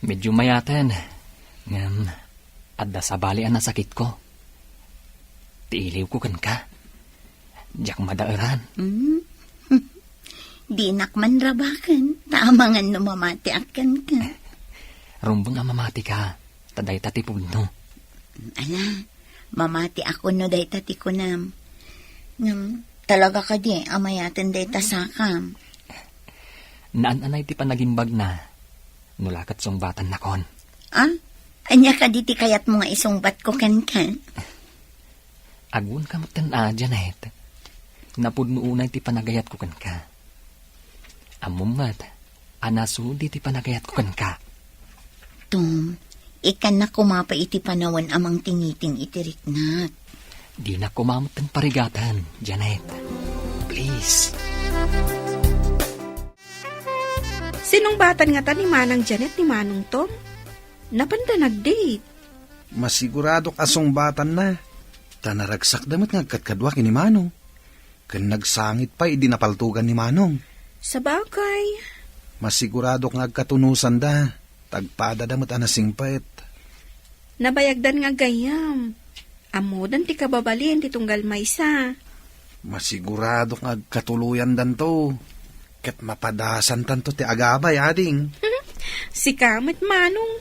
Medyo mayaten, ngem adda sabali a nasakitko. Ti iliwko kenka. Diak madaeran. Hmm? Dinak man rabaken, ta amangan no mamatiak kenka. Rumbeng a mamatika, ta dayta ti pudno. Ala, mamatiak no dayta ti kunam. Ngem, talaga kadi a mayaten dayta sakam? Naan-anay ti panagimbagna, no la ket sungbatan nakon. Ah? Ania kadi ti kayatmo nga isungbatko kenka? Agunka metten a, Janet. Napudno unay ti panagayatko kenka. Ammom met a nasudi ti panagayatko kenka. Tom, ikkannak koma pay iti panawen a mangtingiting iti riknak. Dinak koma metten parigaten, Janet. Please. Sinungbatan ngata ni Manang Janet ni Manong Tom? Napanda nag-date? Masiguradok a sungbatanna. Ta naragsakda met nga agkadkadua ken ni Manong. Ken nagsangit pay idi napaltugan ni Manong. Sabagay. Masiguradok nga agkatunusanda. Ta agpadada met a nasingpet. Nabayagdan nga aggayam. Ammodan ti kababalin ti tunggal maysa. Masiguradok nga agkatuloyandanto. Ket mapadasantanto ti agabay, ading. Sika met, Manong.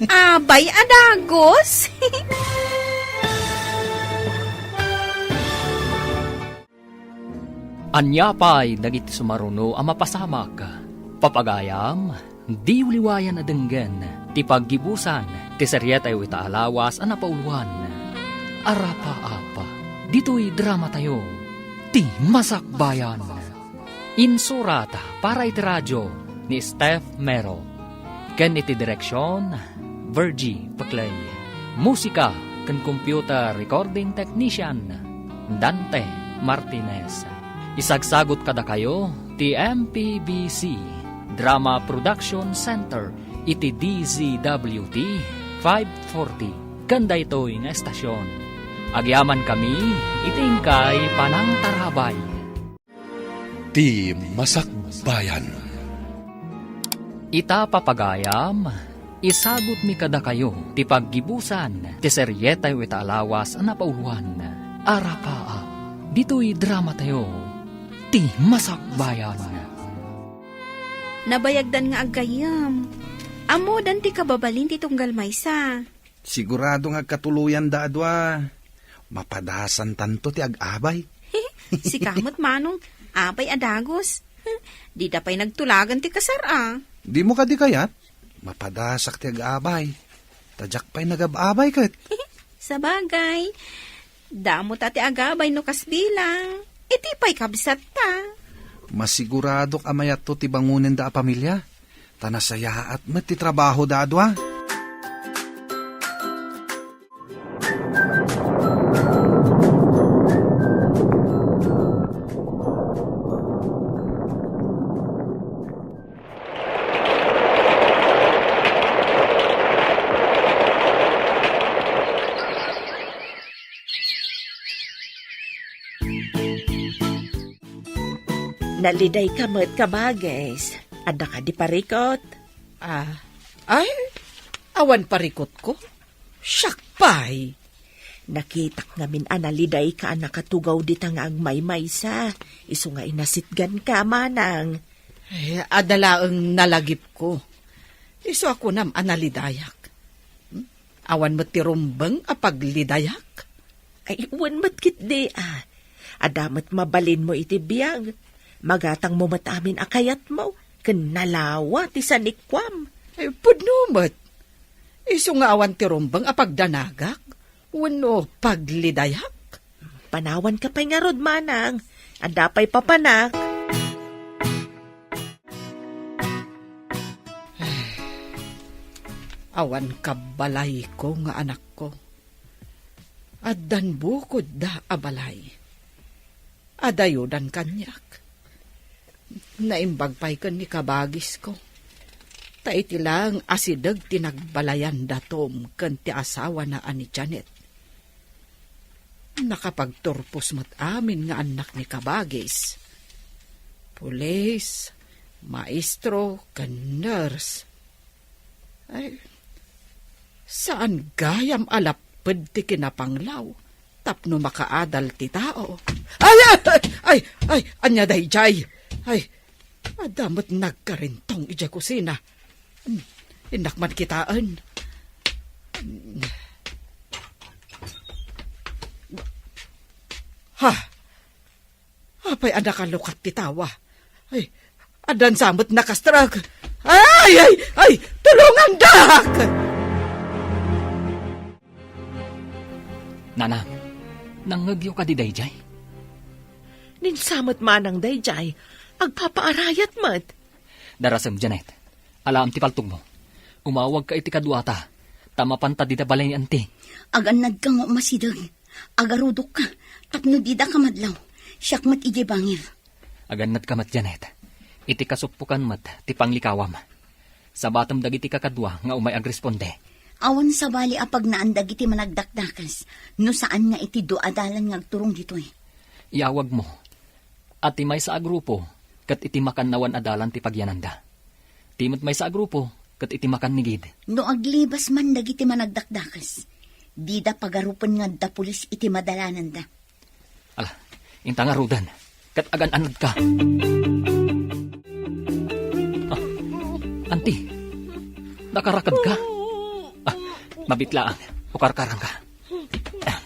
Abay a dagus. Ania pay dagiti sumaruno a mapasamak? Papagayam, diyo liwayan a denggen ti paggibusan ti serietayo ita a lawas a napauluan. Arapaap, ditoy dramatayo, Ti Masakbayan. Insurat para iti radio ni Steph Mero. Ken iti direksion, Virgie Paclay. Musika ken computer recording technician, Dante Martinez. Isagsagut kadakayo ti M P B C Drama Production Center iti D Z W T five forty ken daytoy nga estasion. Agyamankami iti inkay panangtarabay. Ti Masakbayan. Ita, papagayam, isagutmi kadakayo ti paggibusan ti serietayo ita a lawas a napauluan. Arapaap, ditoy dramatayo, Ti Masakbayan. Nabayagdan nga aggayam. Ammodan ti kababalin ti tunggal maysa. Sigurado nga agkatuloyanda a dua. Mapadasantanto ti ag-abay. Sika met, Manong, abay a dagus. Dida pay nagtulagan ti kasar a. Dimo kadi kayat? Mapadasak ti ag-abay. Ta diak pay nagab-abay ket. Sabagay. Damo ta ti agabay no kas bilang. Iti pay kabsatta. Masiguradok a mayatto ti bangonenda a pamilia. Ta nasayaat met ti trabahoda a dua. Nalidayka met, kabagis. Adda kadi parikut? Ah, ay, awan parikutko. Siak pay. Nakitak ngamin a nalidayka a nakatugaw dita nga agmaymaysa, isu nga inasitganka, manang. Eh, adda laeng nalagipko. Isu a kunam a nalidayak. Hmm? Awan met ti rumbeng a paglidayak? Ay, wen met ketdi, a. Adda met mabalinmo iti biag. Magatangmo met amin a kayatmo, ken nalawa ti sanikuam. Ay, pudno met. Isu nga awan ti rumbeng a pagdanagak, wenno paglidayak. Panawanka pay ngarud, manang. Adda pay papanak. Awan kabbalayko nga anakko. Addan bukodda a balay. Adayodan kaniak. Naimbag pay ken ni kabagisko. Ta iti laeng asideg ti nagbalayan da Tom ken ti asawana a ni Janet. Nakapagturpos met amin nga annak ni kabagis. Pulis, maestro, ken nurse. Ay, saan gayam a lapped ti kinapanglaw tapno makaadal ti tao. Ay, ay, ay, ay, ay, ania daydiay? Ay, adda met nagkarintong idiay kusina. Hmm, innak man kitaen. Ha? Apay a nakalukat ti tawa? Ay, addan sa met nakastrek. Ay, ay, ay, tulongandak! Nanang, nangngegyo kadi daydiay? Ninsamet manang daydiay, agpapaarayat met. Darasem, Janet. Alaem ti paltogmo. Umawagka iti kaduata, ta mapanta dida balay ni Anti. Agannadka nga umasideg. Agarudokka, tapno didaka madlaw. Siak met idiay bangir. Agannadka met, Janet. Iti kasuppokan met ti panglikawam. Sabatem dagiti kakadua nga umay agresponde. Awan sabali a pagnaan dagiti managdakdakes no saan nga iti dua a dalan nga agturong ditoy. Iyawagmo a ti maysa a grupo ket iti makannawan a dalan ti pagyananda. Ti met maysa a grupo ket iti makannigid. No aglibas man dagiti managdakdakes, dida pagarupen nga adda pulis iti madalananda. Ala, inta ngaruden, ket agan-anadka. Ah, Anti, nakarakedka? Ah, mabitlaang, ukarkarangka. Ah,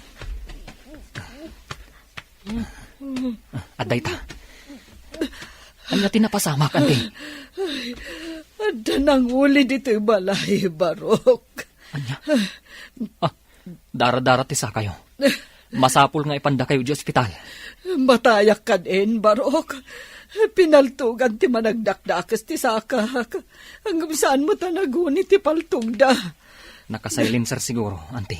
adda ita. Ania ti napasamak, Anti? Ay, adda nanguli ditoy balay, Barok. Ania? Ah, Dara-dara ti sakayo. Masapul nga ipandakayo idiay ospital. Matayak kad-en, Barok. Pinaltugan ti managdakdakes ti sakak. Ngem saan met a naguni ti paltogda. Nakasilenser siguro, Anti.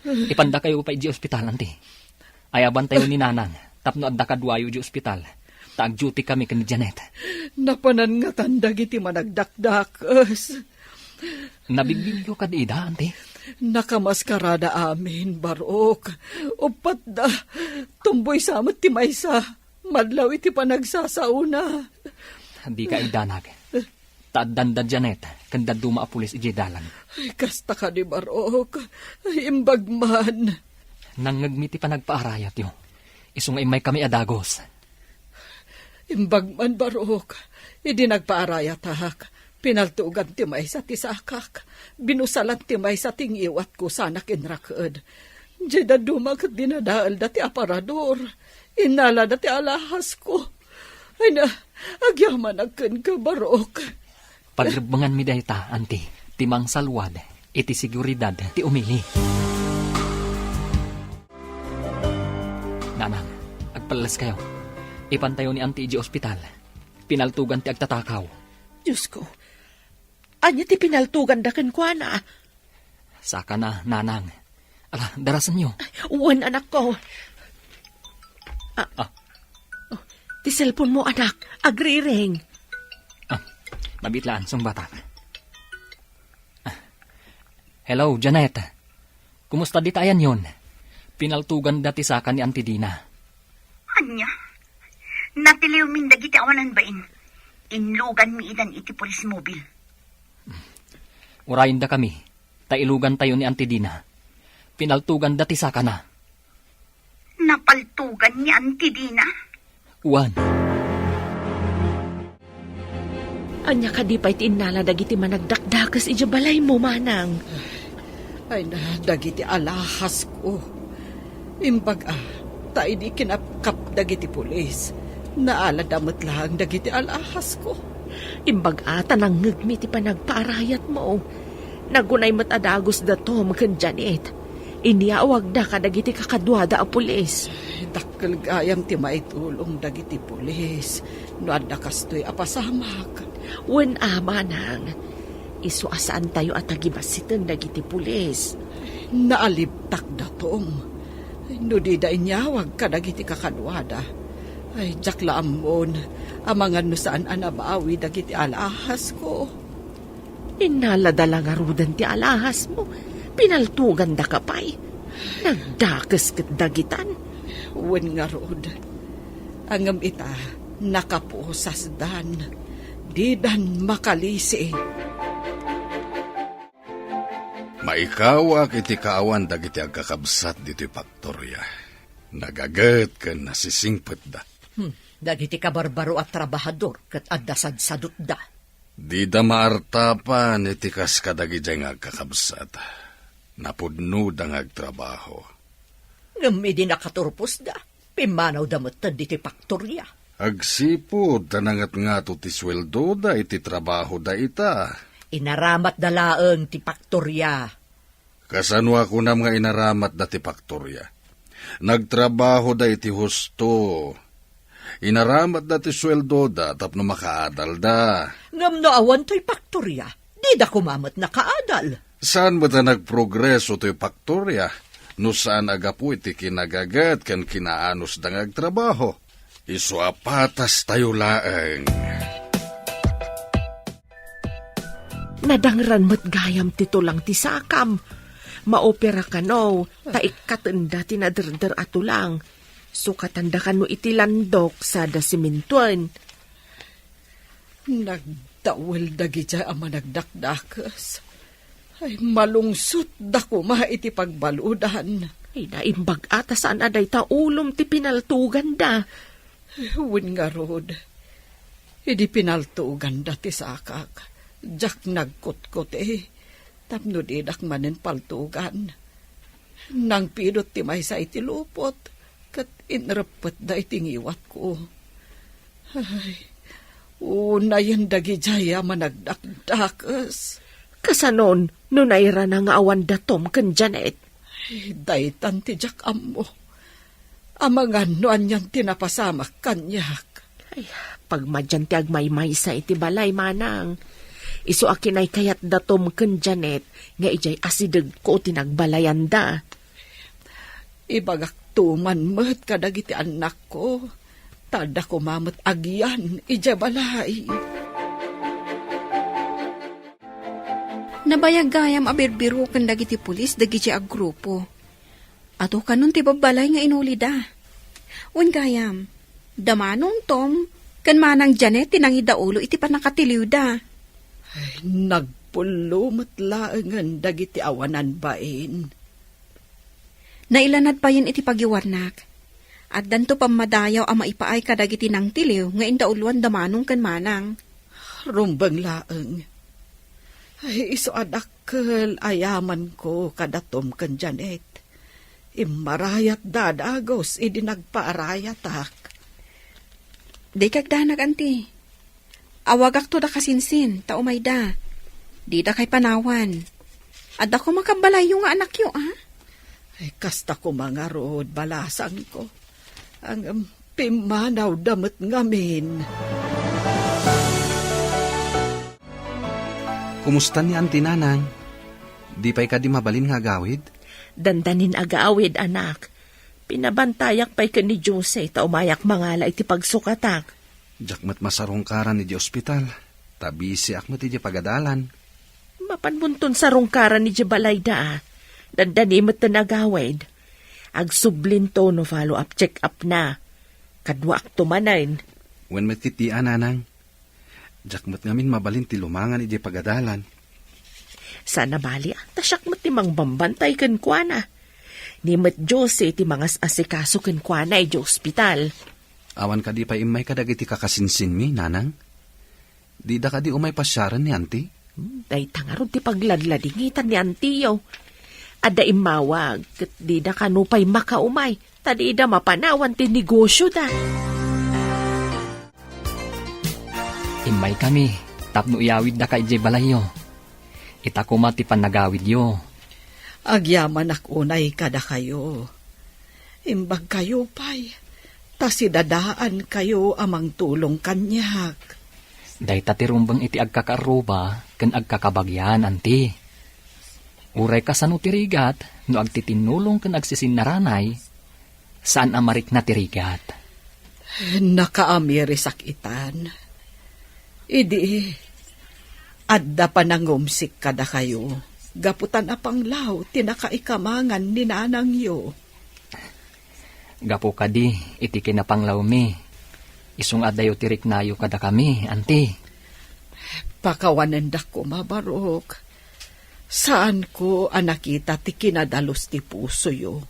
Ipandakayo pay idiay ospital, Anti. Ayabantayo ni Nanang tapno adda kaduayo idiay ospital, ta agdutikami ken ni Janet. Napanan ngatan dagiti managdakdakes. Nabigbigyo kadi ida, Anti? Nakamaskarada amin, Barok. Uppat da, tumboy sa met ti maysa. Madlaw iti panagsasaona. Dika idanag. Ta addanda Janet ken dadduma a pulis idiay dalan. Ay, kasta kadi, Barok. Ay, imbag man. Nangngegmi ti panagpaarayatyo. Isu nga immaykami a dagus. Imbag man, Barok. Idi nagpaarayatak, pinaltugan ti maysa ti sakak. Binusalan ti maysa ti ngiwatko sanak inraked. Diay dadduma ket dinadaelda ti aparador. Innalada ti alahasko. Ay na, agyamanak kenka, Barok. Pagrebbenganmi dayta, Anti, ti mangsalwad iti seguridad ti umili. Nanang, agpelleskayo. Ipantayo ni Anti idiay ospital. Pinaltugan ti agtatakaw. Diosko, ania ti pinaltuganda kenkuana? Sakana, Nanang. Ala, darasenyo. Wen, anakko. Ah, Ah. Oh, ti cellphone mo, anak. Agriring. Ah, mabitlaan, sungbatak. Ah. Hello, Janet. Kumusta dita ayanyon? Pinaltuganda ti saka ni Auntie Dina. Ania? Natiliwmin dagiti awanan bain. Inluganmi idan iti police mobile. Urayendakami, ta ilugantayo ni Auntie Dina. Pinaltuganda ti sakana. Napaltugan ni Auntie Dina? Wen. Ania kadi pay ti innala dagiti managdakdakes idiay balaymo, manang? Ay na, dagiti alahasko. Imbag a, ta idi kinapkap dagiti pulis, Naalada met laeng dagiti al'ahasko. Imbag-a ta nangngegmi ti panagpaarayatmo. Nagunay met a dagusda Tom ken Janet. Inyawagda kadagiti kakaduada a pulis. Dakkel gayam ti maitulong dagiti pulis no adda kastoy a pasamak. Wen a, manang. Isu a saantayo a tagibassiten dagiti pulis. Naalibtakda, Tom. No dida inyawag kadagiti kakaduada, ay, diak la ammon amangan no saan a nabawi dagiti al'ahasko. Innalada la ngaruden ti al'ahasmo. Pinaltogandaka pay. Nagdakes ket dagitan. Wen ngarud. Ngem ita, nakapuosasdan. Didan makalisi. Maikawak iti kaawan dagiti agkakabsat ditoy faktoria. Nagaget ken nasisingpetda. Hmm, dagiti kabarbaro a trabahador ket adda sadsadutda. Dida maartapan iti kas kadagidiay nga agkakabsat. Napudnoda nga agtrabaho. Ngem idi nakaturposda, pimmanawda metten ditoy faktoria. Agsipud ta nangatngato ti sueldoda iti trabahoda ita. Inaramatda laeng ti faktoria. Kasano a kunam nga inaramatda ti faktoria? Nagtrabahoda iti husto. Inaramatda ti sueldoda tapno makaadalda. Ngem no awan toy faktoria, dida koma met nakaadal. Saan met a nagprogreso toy faktoria no saan a gapu iti kinagaget ken kinaanusda nga agtrabaho? Isu a patastayo laeng. Nadangran met gayam ti tulang ti sakam. Maopera kano, ta ikkatenda ti naderder a tulang. Sukatanda kano iti landok sada simintoen. Nagdawel dagidiay a managdakdakes. Ay, malungsotda koma iti pagbaludan. Ay, naimbag-a ta saan a dayta ulom ti pinaltoganda. Wen ngarud, idi pinaltoganda ti sakak, diak nagkutkuti, tapno didak manen paltogan. Nangpidot ti maysa iti lupot, ket inreppetda iti ngiwatko. Ay, unayen dagidiay a managdakdakes. Kasanon no nairana nga awan da Tom ken Janet? Ay, daytan ti diak ammo. Amangan no anian ti napasamak kaniak. Ay, pagmadian ti agmaymaysa iti balay, manang. Isu a kinaykayat da Tom ken Janet nga idiay asidegko ti nagbalayanda. Ibagakto man met kadagiti annakko, ta adda koma met agian idiay balay. Nabayag gayam a birbiroken dagiti pulis dagiti a grupo. Adu kanon ti babbalay nga inulida. Wen gayam, da Manong Tom ken Manang Janet ti nangidaulo iti pannakatiliwda. Ay, nagpullo met laengen dagiti awanan bain. Nailanad payen iti pagiwarnak. Addanto pammadayaw a maipaay kadagiti nangtiliw nga indauloan da Manong ken Manang. Rumbeng laeng. Ay, isu a dakkel a yamanko kada Tom ken Janet. Immarayatda a dagus idi nagpaarayatak. Dikay agdanag, anti. Awagakto da kasinsin, ta umayda. Didakay panawan. Adda koma kabbalayyo nga anakyo, a? Ay, kasta koma ngarud, balasangko. Ngem pimmanawda met ngamin. Kumusta ni Auntie Nanang? Di pay kadi mabalin nga agawid? Dandanin agawid, anak. Pinabantayak pay ken ni Jose ta umayak mangala iti pagsukatak. Diak met masarungkaran idiay ospital, ta bisiak met idiay pagadalan. Mapanmonton sarungkaran idiay balayda, a. Dandani metten agawid. Agsublinto no follow-up check-up na. Kaduaakto manen. Wen met iti a, Nanang. Diak met ngamin mabalin ti lumangan idiay pagadalan. Saan a bali, a, ta siak met ti mangbambantay kenkuana. Ni met Jose ti mangas-asikaso kenkuana idiay ospital. Awan kadi pay immay kadagiti kakasinsinmi, Nanang? Dida kadi umay pasiaren ni Auntie? Hmm, dayta ngarud ti pagladladingitan ni Auntie-yo. Adda immawag, ket dida kano pay makaumay, ta dida mapanawan ti negosioda. Immaykami tapno iyawiddaka idiay balayyo. Ita koma ti pannagawidyo. Agyamanak unay kadakayo. Imbagkayo pay, ta sidadaankayo a mangtulong kaniak. Dayta ti rumbeng iti agkakaarruba ken agkakabagian, anti. Uray kasano ti rigat no agtitinnulong ken agsisinnaranay, saan a marikna ti rigat. Nakaamirisak itan. Idi, adda panangumsik kadakayo, gapu ta napanglaw ti nakaikamangan ni nanangyo. Gapu kadi iti kinapanglawmi, isu nga addayo ti riknayo kadakami, anti. Pakawanendak koma, Barok. Saanko a nakita ti kinadalus ti pusoyo,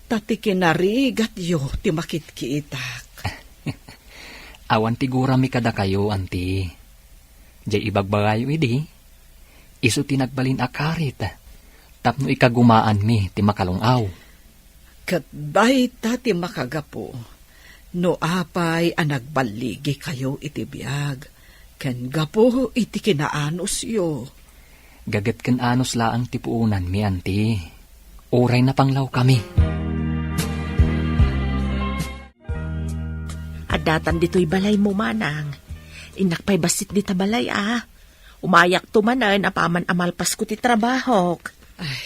ta ti kinarigatyo ti makitkitak. Awan ti gurami kadakayo, anti. Jay ibagbagayo idi, isu ti nagbalin a karit tapno ikagumaanmi ti makalung-aw. Ket dayta ti makagapu no apay a nagballigikayo iti biag ken gapu iti kinaanusyo. Gaget ken anus laeng ti puonanmi, anti. Uray napanglawkami. Addatan ditoy balaymo, manang. Innak pay bassit dita balay, a. Umayakto manen apaman a malpasko ti trabahok. Ay,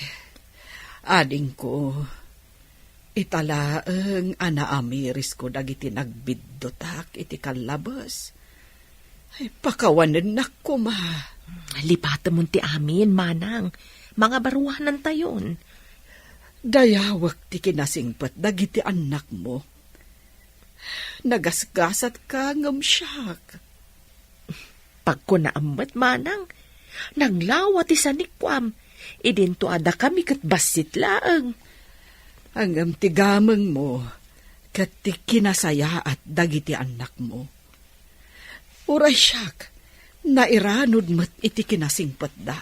adingko, ita laeng a naamirisko dagiti nagbiddutak iti kallabes. Ay, pakawanennak koma. Lipatemon ti amin, manang. Mangabaruanantayon. Dayawek ti kinasingpet dagiti annakmo. Nagasgasatka ngem siak. Pagkunaam met, manang, naglawa ti sanikkuam. Idinto a dakami ket bassit laeng. Ngem ti gamengmo ket ti kinasayaat dagiti annakmo. Uray siak, nairanod met iti kinasingpetda.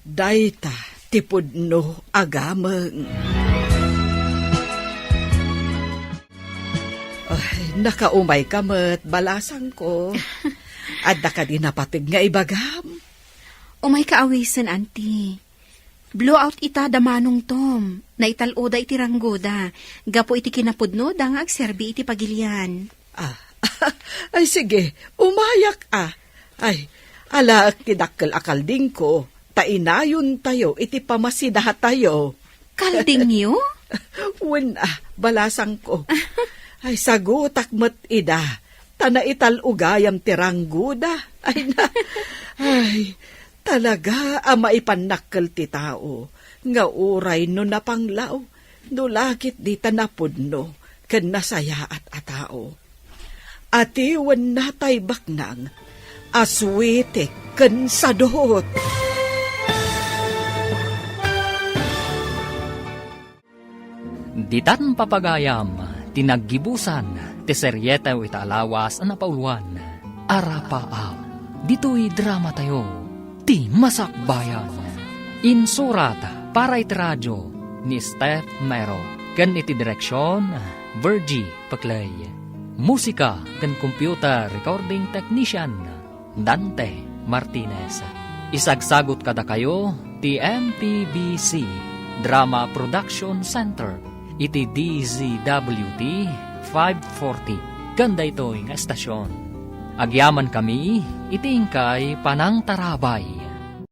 Dayta ti pudno a gameng. Ay, nakaumayka met, balasangko. Adda kadi napateg nga ibagam? Umayka awisen, Auntie. Blowout ita da Manong Tom. Naital-oda iti ranggoda. Gapu iti kinapudnoda nga agserbi iti pagilian. Ah, ay sige, umayak a. Ay, alaek ti dakkel a kaldingko, ta inayontayo iti pamasidatayo. Kaldingyo? Wen a, balasangko. Ay, sagutak met ida, ta naital-ugayam ti ranggoda. Ay na, ay, talaga a maipannakkel ti tao, nga uray no napanglaw, no la ketdi ta napudno ken nasayaat a tao. Atiwenna tay baknang a suitik ken sadot. Ditan papagayam ti naggibusan ti serietew ita a lawas a napauloan, Arapaap. Ditoy dramatayo, Ti Masakbayan. Insurat para iti radio ni Steph Mero ken iti direksion, Virgie Peclay. Musika ken computer recording technician, Dante Martinez. Isagsagut kadakayo ti M P B C Drama Production Center iti D Z W T five forty ken daytoy nga estasion. Agyamankami iti inkay panangtarabay.